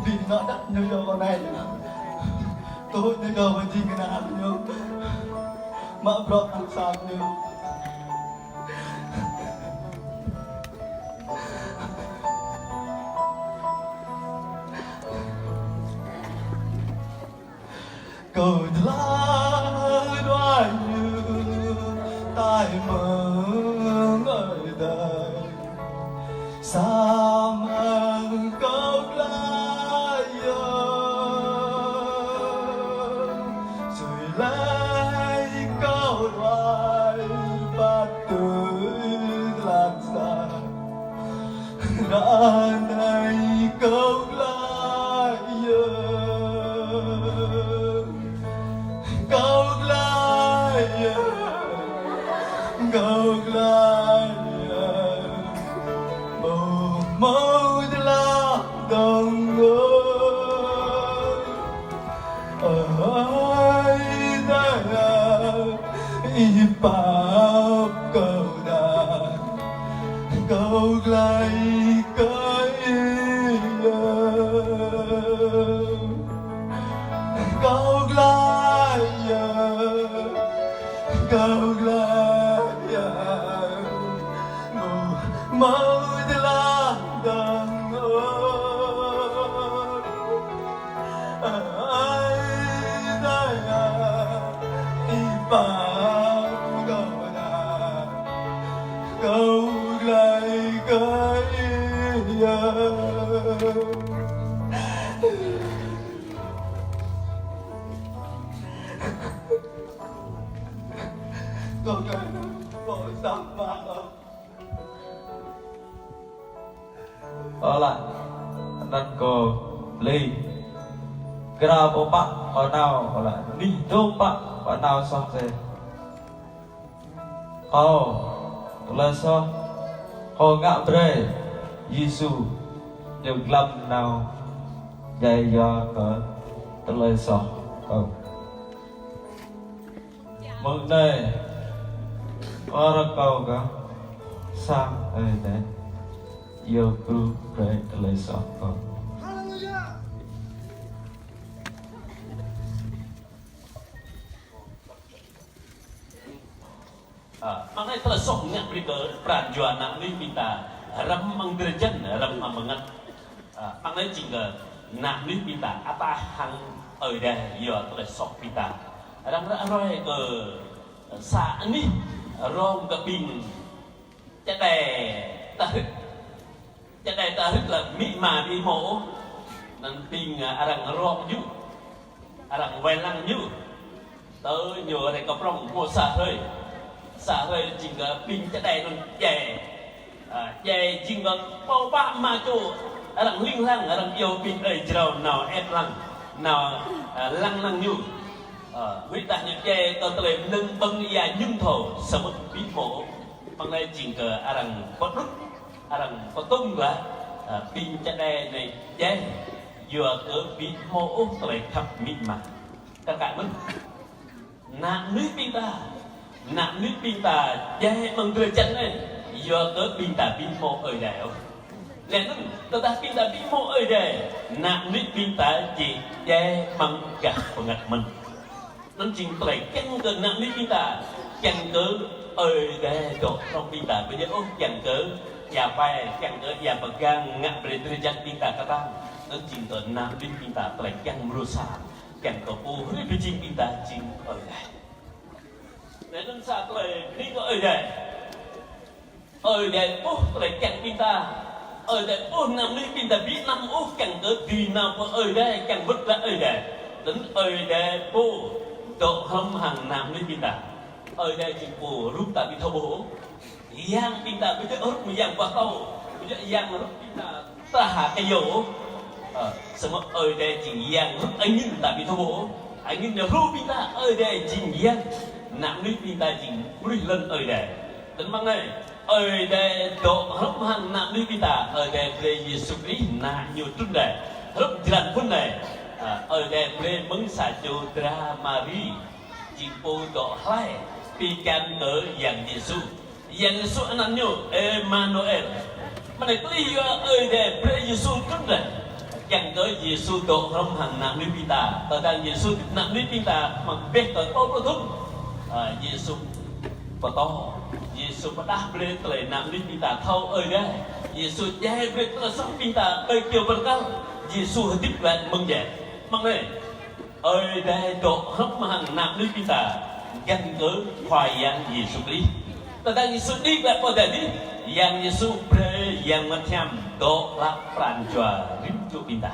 Bi nă đăp ñu yơh kơ anai. Tơhŭt ñu yơh ƀơi jing kơna ñu. Mă bruă pŭ sang ñu. Kâo tơlơi đuaĭ ñu tai mơ̆ng adai. Samơ̆ kâo glăi yơh, sui lăi kâo đuaĭ păt tui tơlơi sa. Ră anai kâo glăi yơh, kâo glăi yơh, kâo glăi yơh. Ƀu hmâo tơlơi dơ̆ng ôh. Ơ Ơi Adai, ih pap kâo đa, kâo glăi kơ ih yơh. Kâo glăi yơh, kâo glăi yơh. Ƀu hmâo tơlơi dơ̆ng ôh. Ơ Ơi Adai, ih pap kâo đa, kâo glăi kơ ih yơh. Kâo glăi kơ ih yơh. Ơ lah, anăn kâo blơi. Krao pô pă, pơ nao, ơ lah, anih dŏ pă, pơ nao soh sĕ. Kâo, tơlơi soh, Kâo ngă brơi Yêsu ñu glăm nao djai yua kơ tơlơi soh kâo. Mơ̆ng anai, kâo rơkâo kơ sang Ơi Adai, yua kơ brơi tơlơi soh kâo. Ơ, mơ̆ng anai tơlơi soh ngă brơi kơ pran jua ană mơnuih ƀing ta, răm amăng drơi jăn, răm amăng bơngăt. Ơ, mơ̆ng anai jing kơ ană mơnuih ƀing ta, ăt hăng Ơi Adai yua tơlơi soh ƀing ta. Arăng ră ruai kơ sa anih rong kơ ƀing čơđai tơhrĭt. Čơđai tơhrĭt lĕ amĭ ama ƀu hmâo ôh. Anŭn ƀing, ơ, arăng rŏk ñu, arăng wai lăng ñu. Tơ ñu rai kơ prŏng hmâo sa hrơi. Sa hrơi jing kơ ƀing čơđai anŭn djai. Ơ, djai jing kơ pô pă ama čô. Arăng hling hlang, arăng iâu ƀing ơi jrao nao ĕp lăng, nao, ơ, lăng lăng ñu. Ơ, wơ̆t tơdah ñu djai tơ tơlơi mơnơ̆ng ƀơ̆ng ia mơñum thâo, samơ̆ ƀu hmâo ôh. Mơ̆ng anai jing kơ arăng pơtrŭt, arăng pơtŭm glaĭ, ơ, ƀing čơđai anai djai, yua kơ ƀu hmâo ôh tơlơi khăp amĭ ama. Kar kaĭ mơ̆n, ană mơnuih ƀing ta, ană mơnuih ƀing ta djai amăng drơi jăn anai, yua kơ ƀing ta ƀu hmâo Ơi Adai ôh. Laih anŭn, tơdah ƀing ta ƀu hmâo Ơi Adai, ană mơnuih ƀing ta či djai amăng gah bơngăt mơ̆n. Anŭn jing tơlơi kiăng kơ ană mơnuih ƀing ta, kiăng kơ Ơi Adai dŏ hrŏm ƀing ta. Ƀu djơ̆ ôh kiăng kơ ia pai, kiăng kơ ia pơgang ngă brơi drơi jăn ƀing ta kơtang. Anŭn jing tơ ană mơnuih ƀing ta tơlơi kiăng mrô sa, kiăng kơ pô hrơi pơjing ƀing ta jing Ơi Adai. Laih anŭn sa tơlơi bơni kơ Ơi Adai. Ơi Adai ƀuh tơlơi kiăng ƀing ta. Ơi Adai ƀuh ană mơnuih ƀing ta ƀu năm ôh kiăng kơ dưi nao pơ Ơi Adai, kiăng wơ̆t glaĭ Ơi Adai. Tơl Ơi Adai pô dŏ hrŏm hăng ană mơnuih ƀing ta. Ơi Adai jing pô hrup ta ƀu thâo ƀuh ôh. Yang ƀing ta ƀu djơ̆ hrup mơ̆ng yang boh tâo, ƀu djơ̆ yang hrup ƀing ta tơha kơ yâo. Ơ, samơ̆ Ơi Adai jing yang hrup angin ta ƀu thâo ƀuh ôh. Angin ñu hrup ƀing ta, Ơi Adai jing yang. Ană mơnuih ƀing ta jing ƀruih lŏn Ơi Adai. Tơl mơ̆ng anai, Ơi Adai dŏ hrŏm hăng ană mơnuih ƀing ta, Ơi Adai brơi Yêsu Krist ană ñu trŭn rai. Hrup jơlan phŭn anai, ơ, Ơi Adai brơi mơ̆ng sa čô dra Mari, jing pô dŏ hlai, pi kian kơ Yang Yêsu. Yang Yêsu anăn ñu Emanuel. Mơ̆ng anai tơlơi yua Ơi Adai brơi Yêsu trŭn rai. Kiăng kơ Yêsu dŏ hrŏm hăng ană mơnuih ƀing ta. Tơdang Yêsu hơdip ană mơnuih ƀing ta, mơ̆ng ƀĕ kơ klâo pluh thŭn. Ơ, Yêsu pơtô. Yêsu pơdah brơi tơlơi ană mơnuih ƀing ta thâo Ơi Adai. Yêsu djai brơi tơlơi soh ƀing ta ƀơi kyâo bơrơkal. Yêsu hơdip glaĭ mơ̆ng djai. Mơ̆ng anai, Ơi Adai dŏ hrŏm hăng ană mơnuih ƀing ta, găn kơ Khua Yang Yêsu Krist. Tơdang Yêsu đĭ glaĭ pơ adai adih, Yang Yêsu brơi Yang Bơngăt Hiam dŏ hlak pran jua rĭm čô ƀing ta.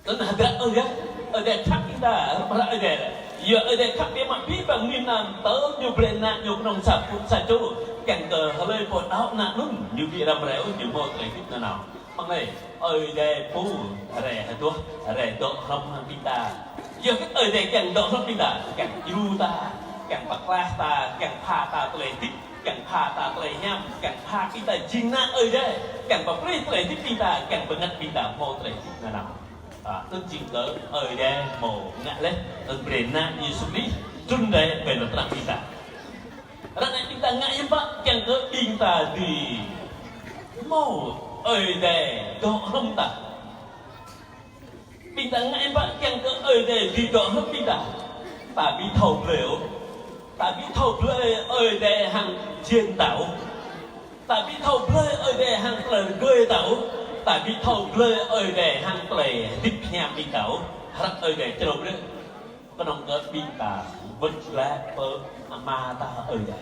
Tơl hơdră Ơi Adai, Ơi Adai khăp ƀing ta, hrŏm hră Ơi Adai. Yua Ơi Adai khăp biă mă abih bang mơnuih mơnam, tơl ñu brơi ană ñu kơnơ̆ng sa pŭ-, sa čô, kiăng kơ hlơi pô đaŏ ană anŭn, ñu ƀu răm rai ôh, ñu hmâo tơlơi hơdip nanao. Mơ̆ng anai, Ơi Adai pô rai hơduah, rai dŏ hrŏm hăng ƀing ta. Yua kơ Ơi Adai kiăng dŏ hrŏm ƀing ta, kiăng djru ta, kiăng pơklaih ta, kiăng pha ta tơlơi hơdip, kiăng pha ta tơlơi hiam, kiăng pha ƀing ta jing ană Ơi Adai, kiăng pơplih tơlơi hơdip ƀing ta, kiăng bơngăt ƀing ta hmâo tơlơi hơdip nanao. Ơ, tơl jing kơ Ơi Adai hmâo ngă laih, tơl brơi ană Yêsu Krist trŭn rai ƀơi lŏn tơnah ƀing ta. Ră anai ƀing ta ngă hiư̆m pă kiăng kơ ƀing ta dưi hmâo Ơi Adai dŏ hrŏm ta. Ƀing ta ngă hiư̆m pă kiăng kơ Ơi Adai dưi dŏ hrŏm ƀing ta. Ta ƀu thâo blơi ôh. Ta ƀu thâo blơi Ơi Adai hăng jên ta ôh. Ta ƀu thâo blơi Ơi Adai hăng tơlơi rơgơi ta ôh. Ta ƀu thâo blơi Ơi Adai hăng tơlơi hơdip hiam ƀing ta ôh. Hră Ơi Adai črâo brơi. Kơnơ̆ng kơ ƀing ta wơ̆t glaĭ pơ Ama ta Ơi Adai.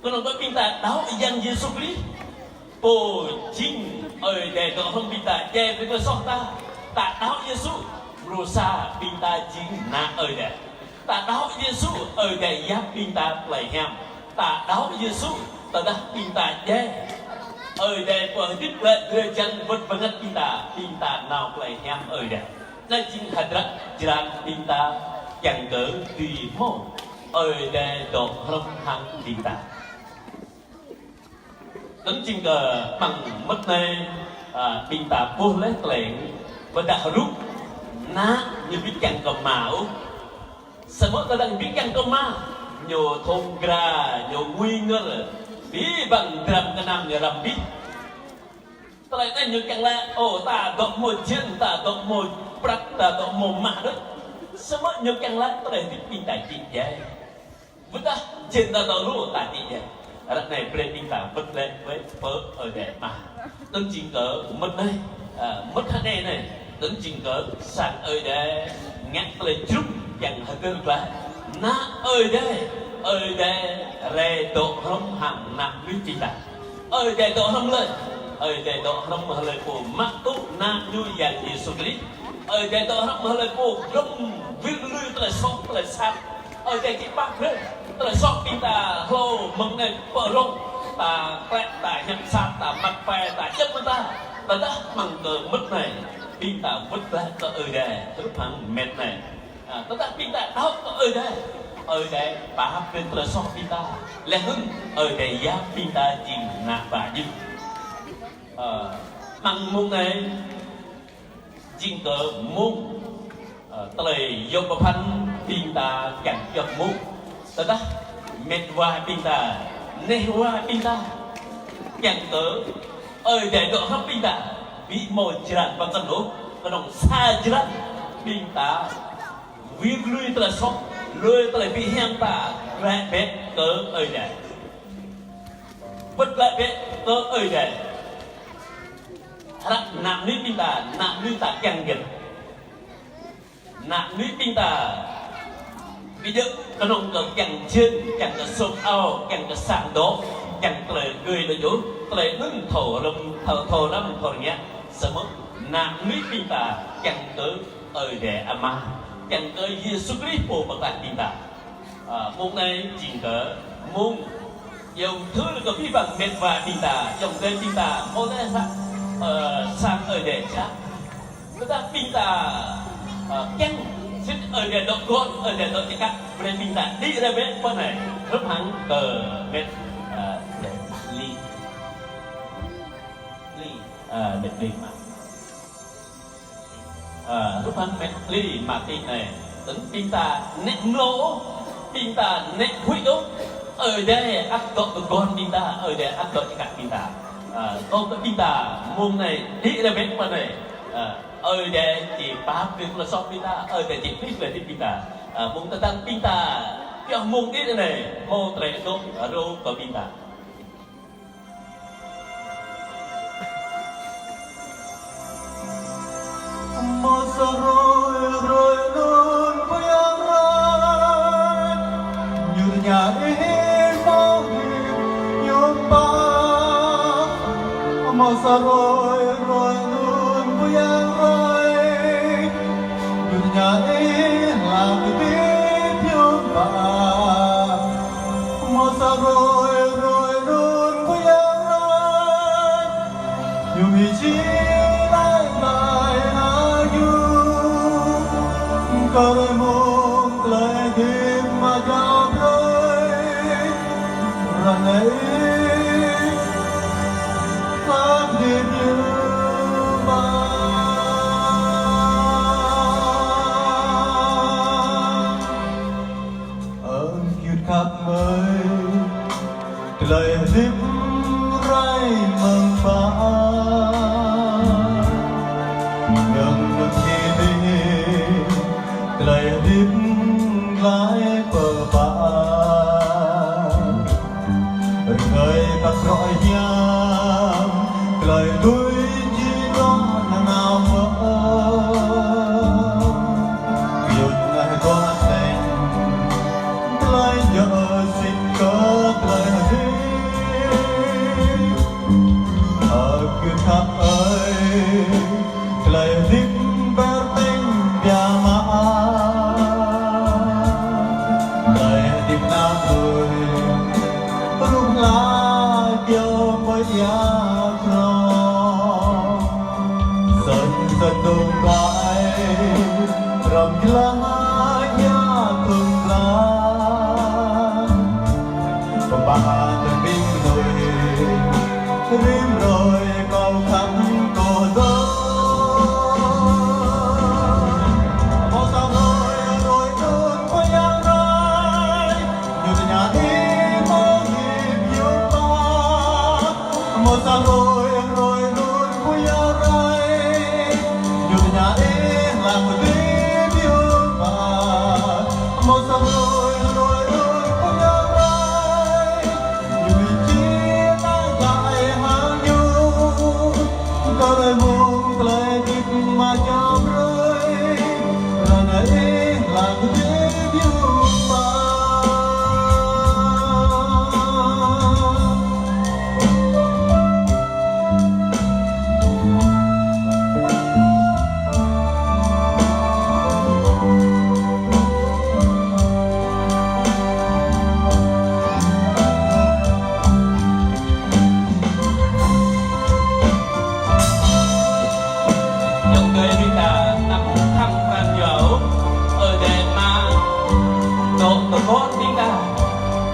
Kơnơ̆ng kơ ƀing ta đaŏ Yang Yêsu Krist, pô jing Ơi Adai dŏ hrŏm ƀing ta, djai brơi tơlơi soh ta. Ta đaŏ Yêsu, mrô sa ƀing ta jing ană Ơi Adai. Ta đaŏ Yêsu, Ơi Adai yap ƀing ta tơlơi hiam. Ta đaŏ Yêsu, tơdah ƀing ta djai, Ơi Adai pô hơdip glaĭ drơi jăn wơ̆t bơngăt ƀing ta, ƀing ta nao tơlơi hiam Ơi Adai. Anai jing hơdră jơlan ƀing ta kiăng kơ dưi hmâo Ơi Adai dŏ hrŏm hăng ƀing ta. Anŭn jing kơ amăng mơmŏt anai, a, ƀing ta ƀuh laih tơlơi, ƀôdah rup ană ñu ƀu kiăng kơ mă ôh. Samơ̆ tơdang ƀu kiăng kơ mă, ñu thŏng kra, ñu ngui ngơr, abih bang dram gơnam ñu răm abih. Tơlơi anai ñu kiăng laĭ, ô, ta dŏ hmâo jên, ta dŏ hmâo prăk, ta dŏ hmâo mah đôč. Samơ̆ ñu kiăng laĭ tơlơi hơdip ƀing ta či djai. Ƀôdah jên ta dŏ lu ta či djai. Ră anai brơi ƀing ta wơ̆t glaĭ ƀơi pơ Ơi Adai mah. Anŭn jing kơ mơmŏt anai, a, mơmŏt hơnai anai. Anŭn jing kơ sang Ơi Adai ngă tơlơi jrup kiăng hơdơr glaĭ. Ană Ơi Adai, Ơi Adai rai dŏ hrŏm hăng ană mơnuih ƀing ta. Ơi Adai dŏ hrŏm hlơi? Ơi Adai dŏ hrŏm hlơi pô mă tŭ Ană Ñu Yang Yêsu Krist. Ơi Adai dŏ hrŏm hlơi pô glŏm wĭl lui tơlơi soh tơlơi sat. Ơi Adai či pap brơi tơlơi soh ƀing ta hlâo mơ̆ng anai pơ rŏng, ta klĕ, ta hiăp sat, ta măt pe, ta djŏp mơta. Tơdah amăng kơ mơmŏt anai, ƀing ta wơ̆t glaĭ kơ Ơi Adai, hrup hăng mĕt anai. A, tơdah ƀing ta đaŏ kơ Ơi Adai, Ơi Adai pap brơi tơlơi soh ƀing ta. Laih anŭn Ơi Adai yap ƀing ta jing ană bă Ñu. A, amăng mông anai, jing kơ mông, a, tơlơi yôm pơphan ƀing ta kiăng pioh mông. Tơdah mĕt wa ƀing ta, neh wa ƀing ta, kiăng kơ Ơi Adai dŏ hrŏm ƀing ta, ƀu hmâo jơlan pơkŏn ôh, kơnơ̆ng sa jơlan ƀing ta wĭl lui tơlơi soh, lui tơlơi ƀu hiam ta glaĭ bĕ kơ Ơi Adai. Wơ̆t glaĭ bĕ kơ Ơi Adai. Hră ană mơnuih ƀing ta, ană mơnuih ta kiăng gĕt. Ană mơnuih ƀing ta ƀu djơ̆ kơnơ̆ng kơ kiăng jên, kiăng kơ sum ao, kiăng kơ sang dŏ, kiăng tơlơi gơi đôč ôh, tơlơi anŭn thâo răm, thâo, thâo răm, thâo rơngiă. Samơ̆ ană mơnuih ƀing ta kiăng kơ Ơi Adai Ama, kiăng kơ Yêsu Krist Pô pơklaih ƀing ta. A, mông anai jing kơ mông iâu thư kơ abih bang mĕt wa ƀing ta, ayŏng adơi ƀing ta, hmâo laih sa, ơ, sang Ơi Adai čă. Tơdah ƀing ta, ơ, kiăng sĭt Ơi Adai dŏ gŏn, Ơi Adai dŏ čơkă, brơi ƀing ta đĭ rai bĕ pơ anai, hrup hăng kơ mĕt, ơ, Li. Li, ơ, mĕt Li mă. Ơ, hrup hăng mĕt Li mă tĭ anai. Tơl ƀing ta nĕ mlâo, ƀing ta nĕ huĭ ôh. Ơi Adai ăt dŏ gŏn ƀing ta, Ơi Adai ăt dŏ čơkă ƀing ta. Ơ, kâo kơ ƀing ta mông anai đĭ rai bĕ pơ anai. Ơ, Ơi Adai či pap brơi tơlơi soh ƀing ta, Ơi Adai či plih tơlơi hơdip ƀing ta. Ơ, mông tơdang ƀing ta pioh mông đĭ anai, hmâo tơlơi dŏ rô kơ ƀing ta. Hmâo sa hrơi, hrơi anŭn pơyang rai, ñu rơña ih hmâo hơdip hiư̆m pă. Hmâo sa hrơi, hrơi anŭn pơyang rai, ñu rơña ih hlak hơdip hiư̆m pă. Hmâo sa hrơi, hrơi anŭn pơyang rai, ñu mĭn či laĭ glaĭ hăng ñu. Kơ hrơi mông tơlơi hơdip mă jao brơi, ră anai ih hlak hơdip hiư̆m pă. Ơ gơyut khăp ơi, tơlơi hơdip rai mơ̆ng pă, yơ̆ng anŭn ih đĭ, tơlơi hơdip glaĭ pơ pă. Rơngơi kơ bruă hiam, tơlơi tui či dŏ nanao mơ̆. Gơyut ngă hơduah tĕng, tơlơi djơ̆ sĭt kơ tơlơi hơdip. Ơ gơyut khăp ơi, tơlơi hơdip ƀơ̆r tĕng biă mă. Tơlơi hơdip ană mơnuih, rup hla pioh mơ̆ ia krong. Sơ̆n sơ̆n dŏng glaĭ, hrŏm jơlah ia krong glaĭ. Pơpă tơring mơnuih,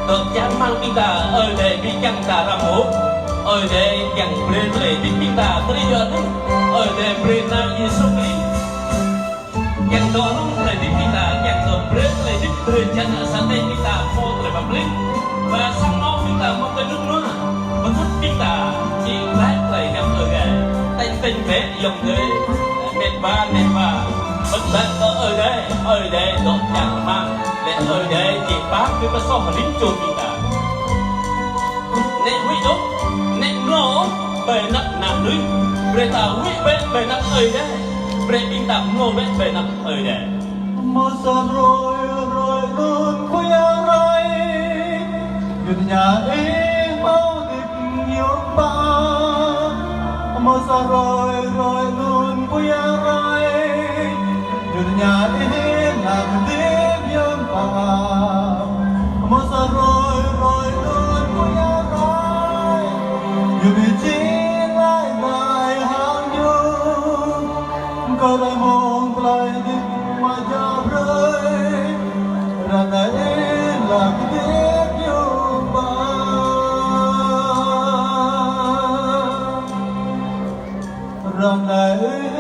Dŏ čang rơmang ƀing ta, Ơi Adai ƀu kiăng ta răm ôh. Ơi Adai kiăng brơi tơlơi hơdip ƀing ta, tơlơi yua anŭn Ơi Adai brơi Ană Yêsu Krist. Kiăng dŏ rŭng tơlơi hơdip ƀing ta, kiăng dŏ brơi tơlơi hơdip, brơi čang sa tĕ ƀing ta hmâo tơlơi pơplih. Wa sang anŏ ƀing ta hmâo tơlơi rơnŭk rơnua. Mơnuih ƀing ta či laĭ tơlơi hiam Ơi Adai. Tĕng tĕng bĕ ayŏng adơi, met wa, met wa. Bơ̆t bĕ kơ Ơi Adai, Ơi Adai dŏ čang rơmang. Lĕ Ơi Adai či pap kơ pơsoh rĭm čô ƀing ta. Nĕ huĭ ôh, nĕ mlâo ôh ƀơi anăp ană mơnuih. Brơi ta huĭ bĕ ƀơi anăp Ơi Adai. Brơi ƀing ta mlâo bĕ ƀơi anăp Ơi Adai. Hmâo sa hrơi, hrơi anŭn kơyâo rai, Yuan Yang ih hmâo hơdip hiư̆m pă. Hmâo sa hrơi, hrơi anŭn kơyâo rai, Yuan Yang ih hlak hơdip hiư̆m pă. Hmâo sa hrơi, hrơi anŭn kơyâo rai, Yuan Yang ih či laĭ glaĭ hăng ñu. Kơ rai mơ̆ng tơlơi hơdip mă jao brơi, ră anai ih hlak hơdip hiư̆m pă. Ră anai ih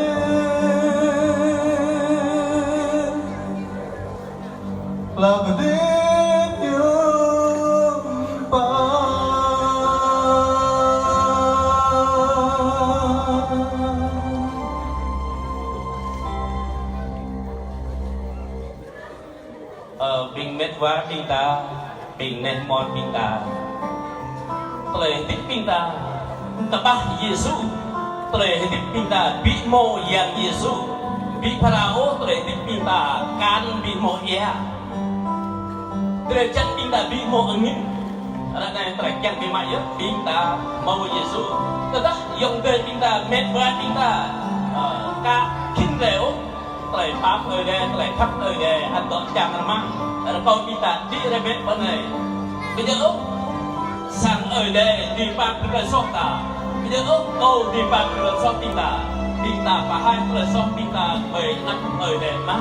hlak hơdip hiư̆m pă. Ơ, ƀing met wa ƀing ta, ƀing neh mon ƀing ta. Tơlơi hơdip ƀing ta tơpă Yêsu. Tơlơi hơdip ƀing ta ƀu hmâo Yang Yêsu, ƀu phara ôh tơlơi hơdip ƀing ta akan ƀu hmâo ia. Drơi jăn ƀing ta ƀu hmâo angĭn. Ră anai tơlơi kiăng biă mă yơh, ƀing ta hmâo Yêsu. Tơdah ayŏng adơi ƀing ta, met wa ƀing ta, ơ, ka khĭn rai ôh tơlơi pap Ơi Adai, tơlơi khăp Ơi Adai, ăt dŏ čang rơmang. Rơkâo ƀing ta đĭ rai bĕ pơ anai. Ƀu djơ̆ ôh sang Ơi Adai dưi pap kơ tơlơi soh ta. Ƀu djơ̆ ôh kâo dưi pap kơ tơlơi soh ƀing ta. Ƀing ta pơhaih tơlơi soh ƀing ta ƀơi anăp Ơi Adai mơ̆n.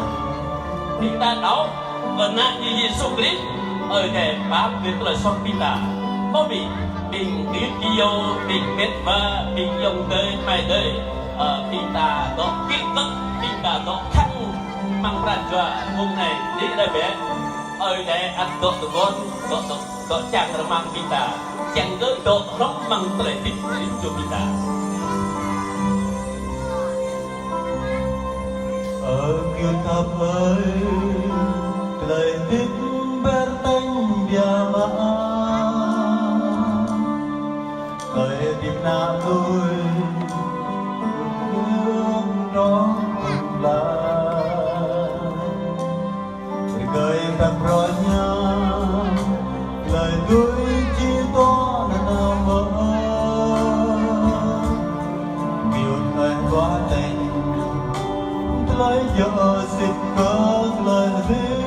Ƀing ta đaŏ kơ Ană Ñu Yêsu Krist, Ơi Adai pap kơ tơlơi soh ƀing ta. Ơ ƀing, ƀing gơyut gơyâo, ƀing met wa, ƀing ayŏng adơi, amai adơi, ơ, ƀing ta dŏ kĭ kơ̆, ƀing ta dŏ khăng amăng pran jua mông anai, đĭ rai bĕ. Ơi Adai ăt dŏ tơguan, dŏ, dŏ, dŏ čang rơmang ƀing ta, čang kơ dŏ hrŏm amăng tơlơi hơdip rĭm čô ƀing ta. Ơ gơyut khăp ơi, tơlơi hơdip ƀơi tơngan biă mă. Tơlơi hơdip ană mơnuih, hơdip ană mơnuih. Rơgơi pơrơña, tơlơi tui či dŏ nanao mơ̆n. Gơyut ơi, ƀuh tĕng tơlơi djơ̆ sĭt kơ tơlơi hơdip.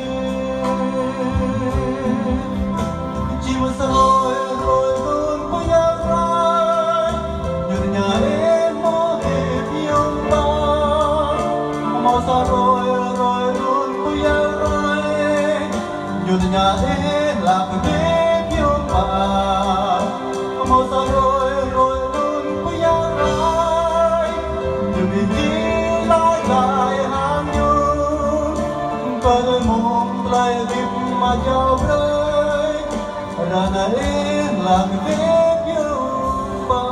Či hmâo sa hrơi, hrơi anŭn kơyâo rai, Yuan Yang ih hmâo hơdip hiư̆m pă. Hmâo sa hrơi, hrơi anŭn kơyâo rai, Yuan Yang ih hlak hơdip hiư̆m pă. Hmâo sa hrơi, hrơi anŭn kơyâo rai, Yuan Yang ih či laĭ glaĭ hăng ñu. Kơ rai mơ̆ng tơlơi hơdip mă jao brơi, ră anai ih hlak hơdip hiư̆m pă.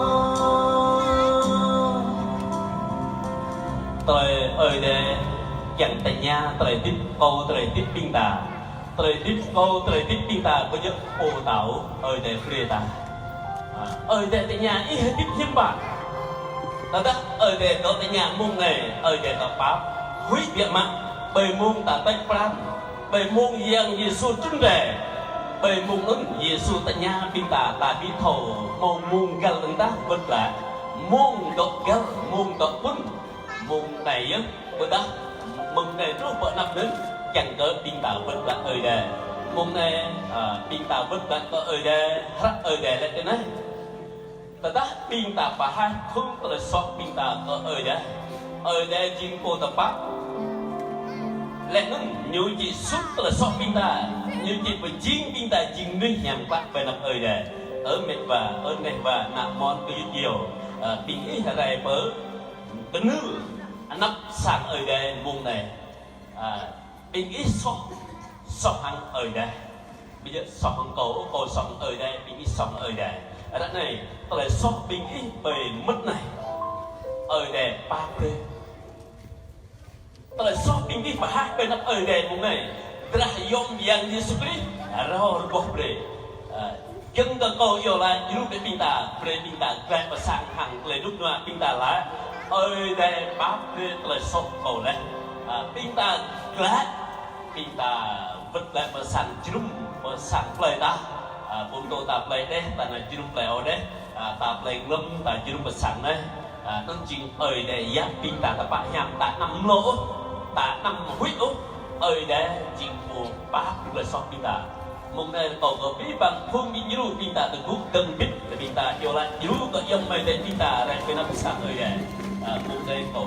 Tơlơi Ơi Adai kiăng tơña tơlơi hơdip kâo, tơlơi hơdip ƀing ta. Tơlơi hơdip kâo, tơlơi hơdip ƀing ta, ƀu djơ̆ pô ta ôh, Ơi Adai brơi ta. Ơ, Ơi Adai tơña ih hơdip hiư̆m pă. Tơdah Ơi Adai dŏ tơña mông anai, Ơi Adai dŏ pap. Huĭ biă mă, ƀơi mông ta tĕk pran, ƀơi mông Yang Yêsu trŭn rai, ƀơi mông anŭn Yêsu tơña ƀing ta, ta ƀu thâo hmâo mông găl ƀing ta wơ̆t glaĭ. Mông dŏ găl, mông dŏ pŭn, mông anai yơh. Ƀôdah mông anai truh pơ anăp anŭn, kiăng kơ ƀing ta wơ̆t glaĭ Ơi Adai. Mông anai, ơ, ƀing ta wơ̆t glaĭ kơ Ơi Adai, hră Ơi Adai laĭ tui anai. Tơdah ƀing ta pơhaih khul tơlơi soh ƀing ta kơ Ơi Adai, Ơi Adai jing pô tơpă. Laih anŭn ñu či suh tơlơi soh ƀing ta, ñu či pơjing ƀing ta jing mơnuih hiam klă ƀơi anăp Ơi Adai. Ơ met wa, ơ neh wa, ană mơnuih kơ yut yua, ơ, ƀing ih rai pơ kơnưl anăp sang Ơi Adai mông anai. Ơ, ƀing ih soh, soh hăng Ơi Adai. Ƀu djơ̆ soh hăng kâo, kâo soh hăng Ơi Adai, ƀing ih soh hăng Ơi Adai. Ră anai, tơlơi soh ƀing ih ƀơi mơmŏt anai, Ơi Adai pap brơi. Tơlơi soh ƀing ih pơhaih ƀơi anăp Ơi Adai mông anai. Drah yôm Yang Yêsu Krist rao rơgoh brơi. Ơ, giŏng kơ kâo iâu laĭ djru brơi ƀing ta, brơi ƀing ta glaĭ pơ sang hăng tơlơi rơnŭk rơnua ƀing ta laĭ: Ơi Adai pap brơi tơlơi soh kâo laih. Ơ, ƀing ta glaĭ, ƀing ta wơ̆t glaĭ pơ sang jơnum, pơ sang plơi ta. Ơ, ƀu djơ̆ ta plơi Đeh, ta nao jơnum plơi Âu Đeh. Ơ, ta plơi Glăm, ta jơnum pơ sang anai. Ơ, anŭn jing Ơi Adai yap ƀing ta tơpă hiam, ta anăm mlâo ôh, ta anăm huĭ ôh. Ơi Adai jing pô pap brơi tơlơi soh ƀing ta. Mông anai kâo kơ abih bang phung djru ƀing ta tơgŭ dơ̆ng bĭt, ƀing ta iâu laĭ djru kơ Yang Adai ƀing ta rai ƀơi anăp sang Ơi Adai. Ơ, mông anai kâo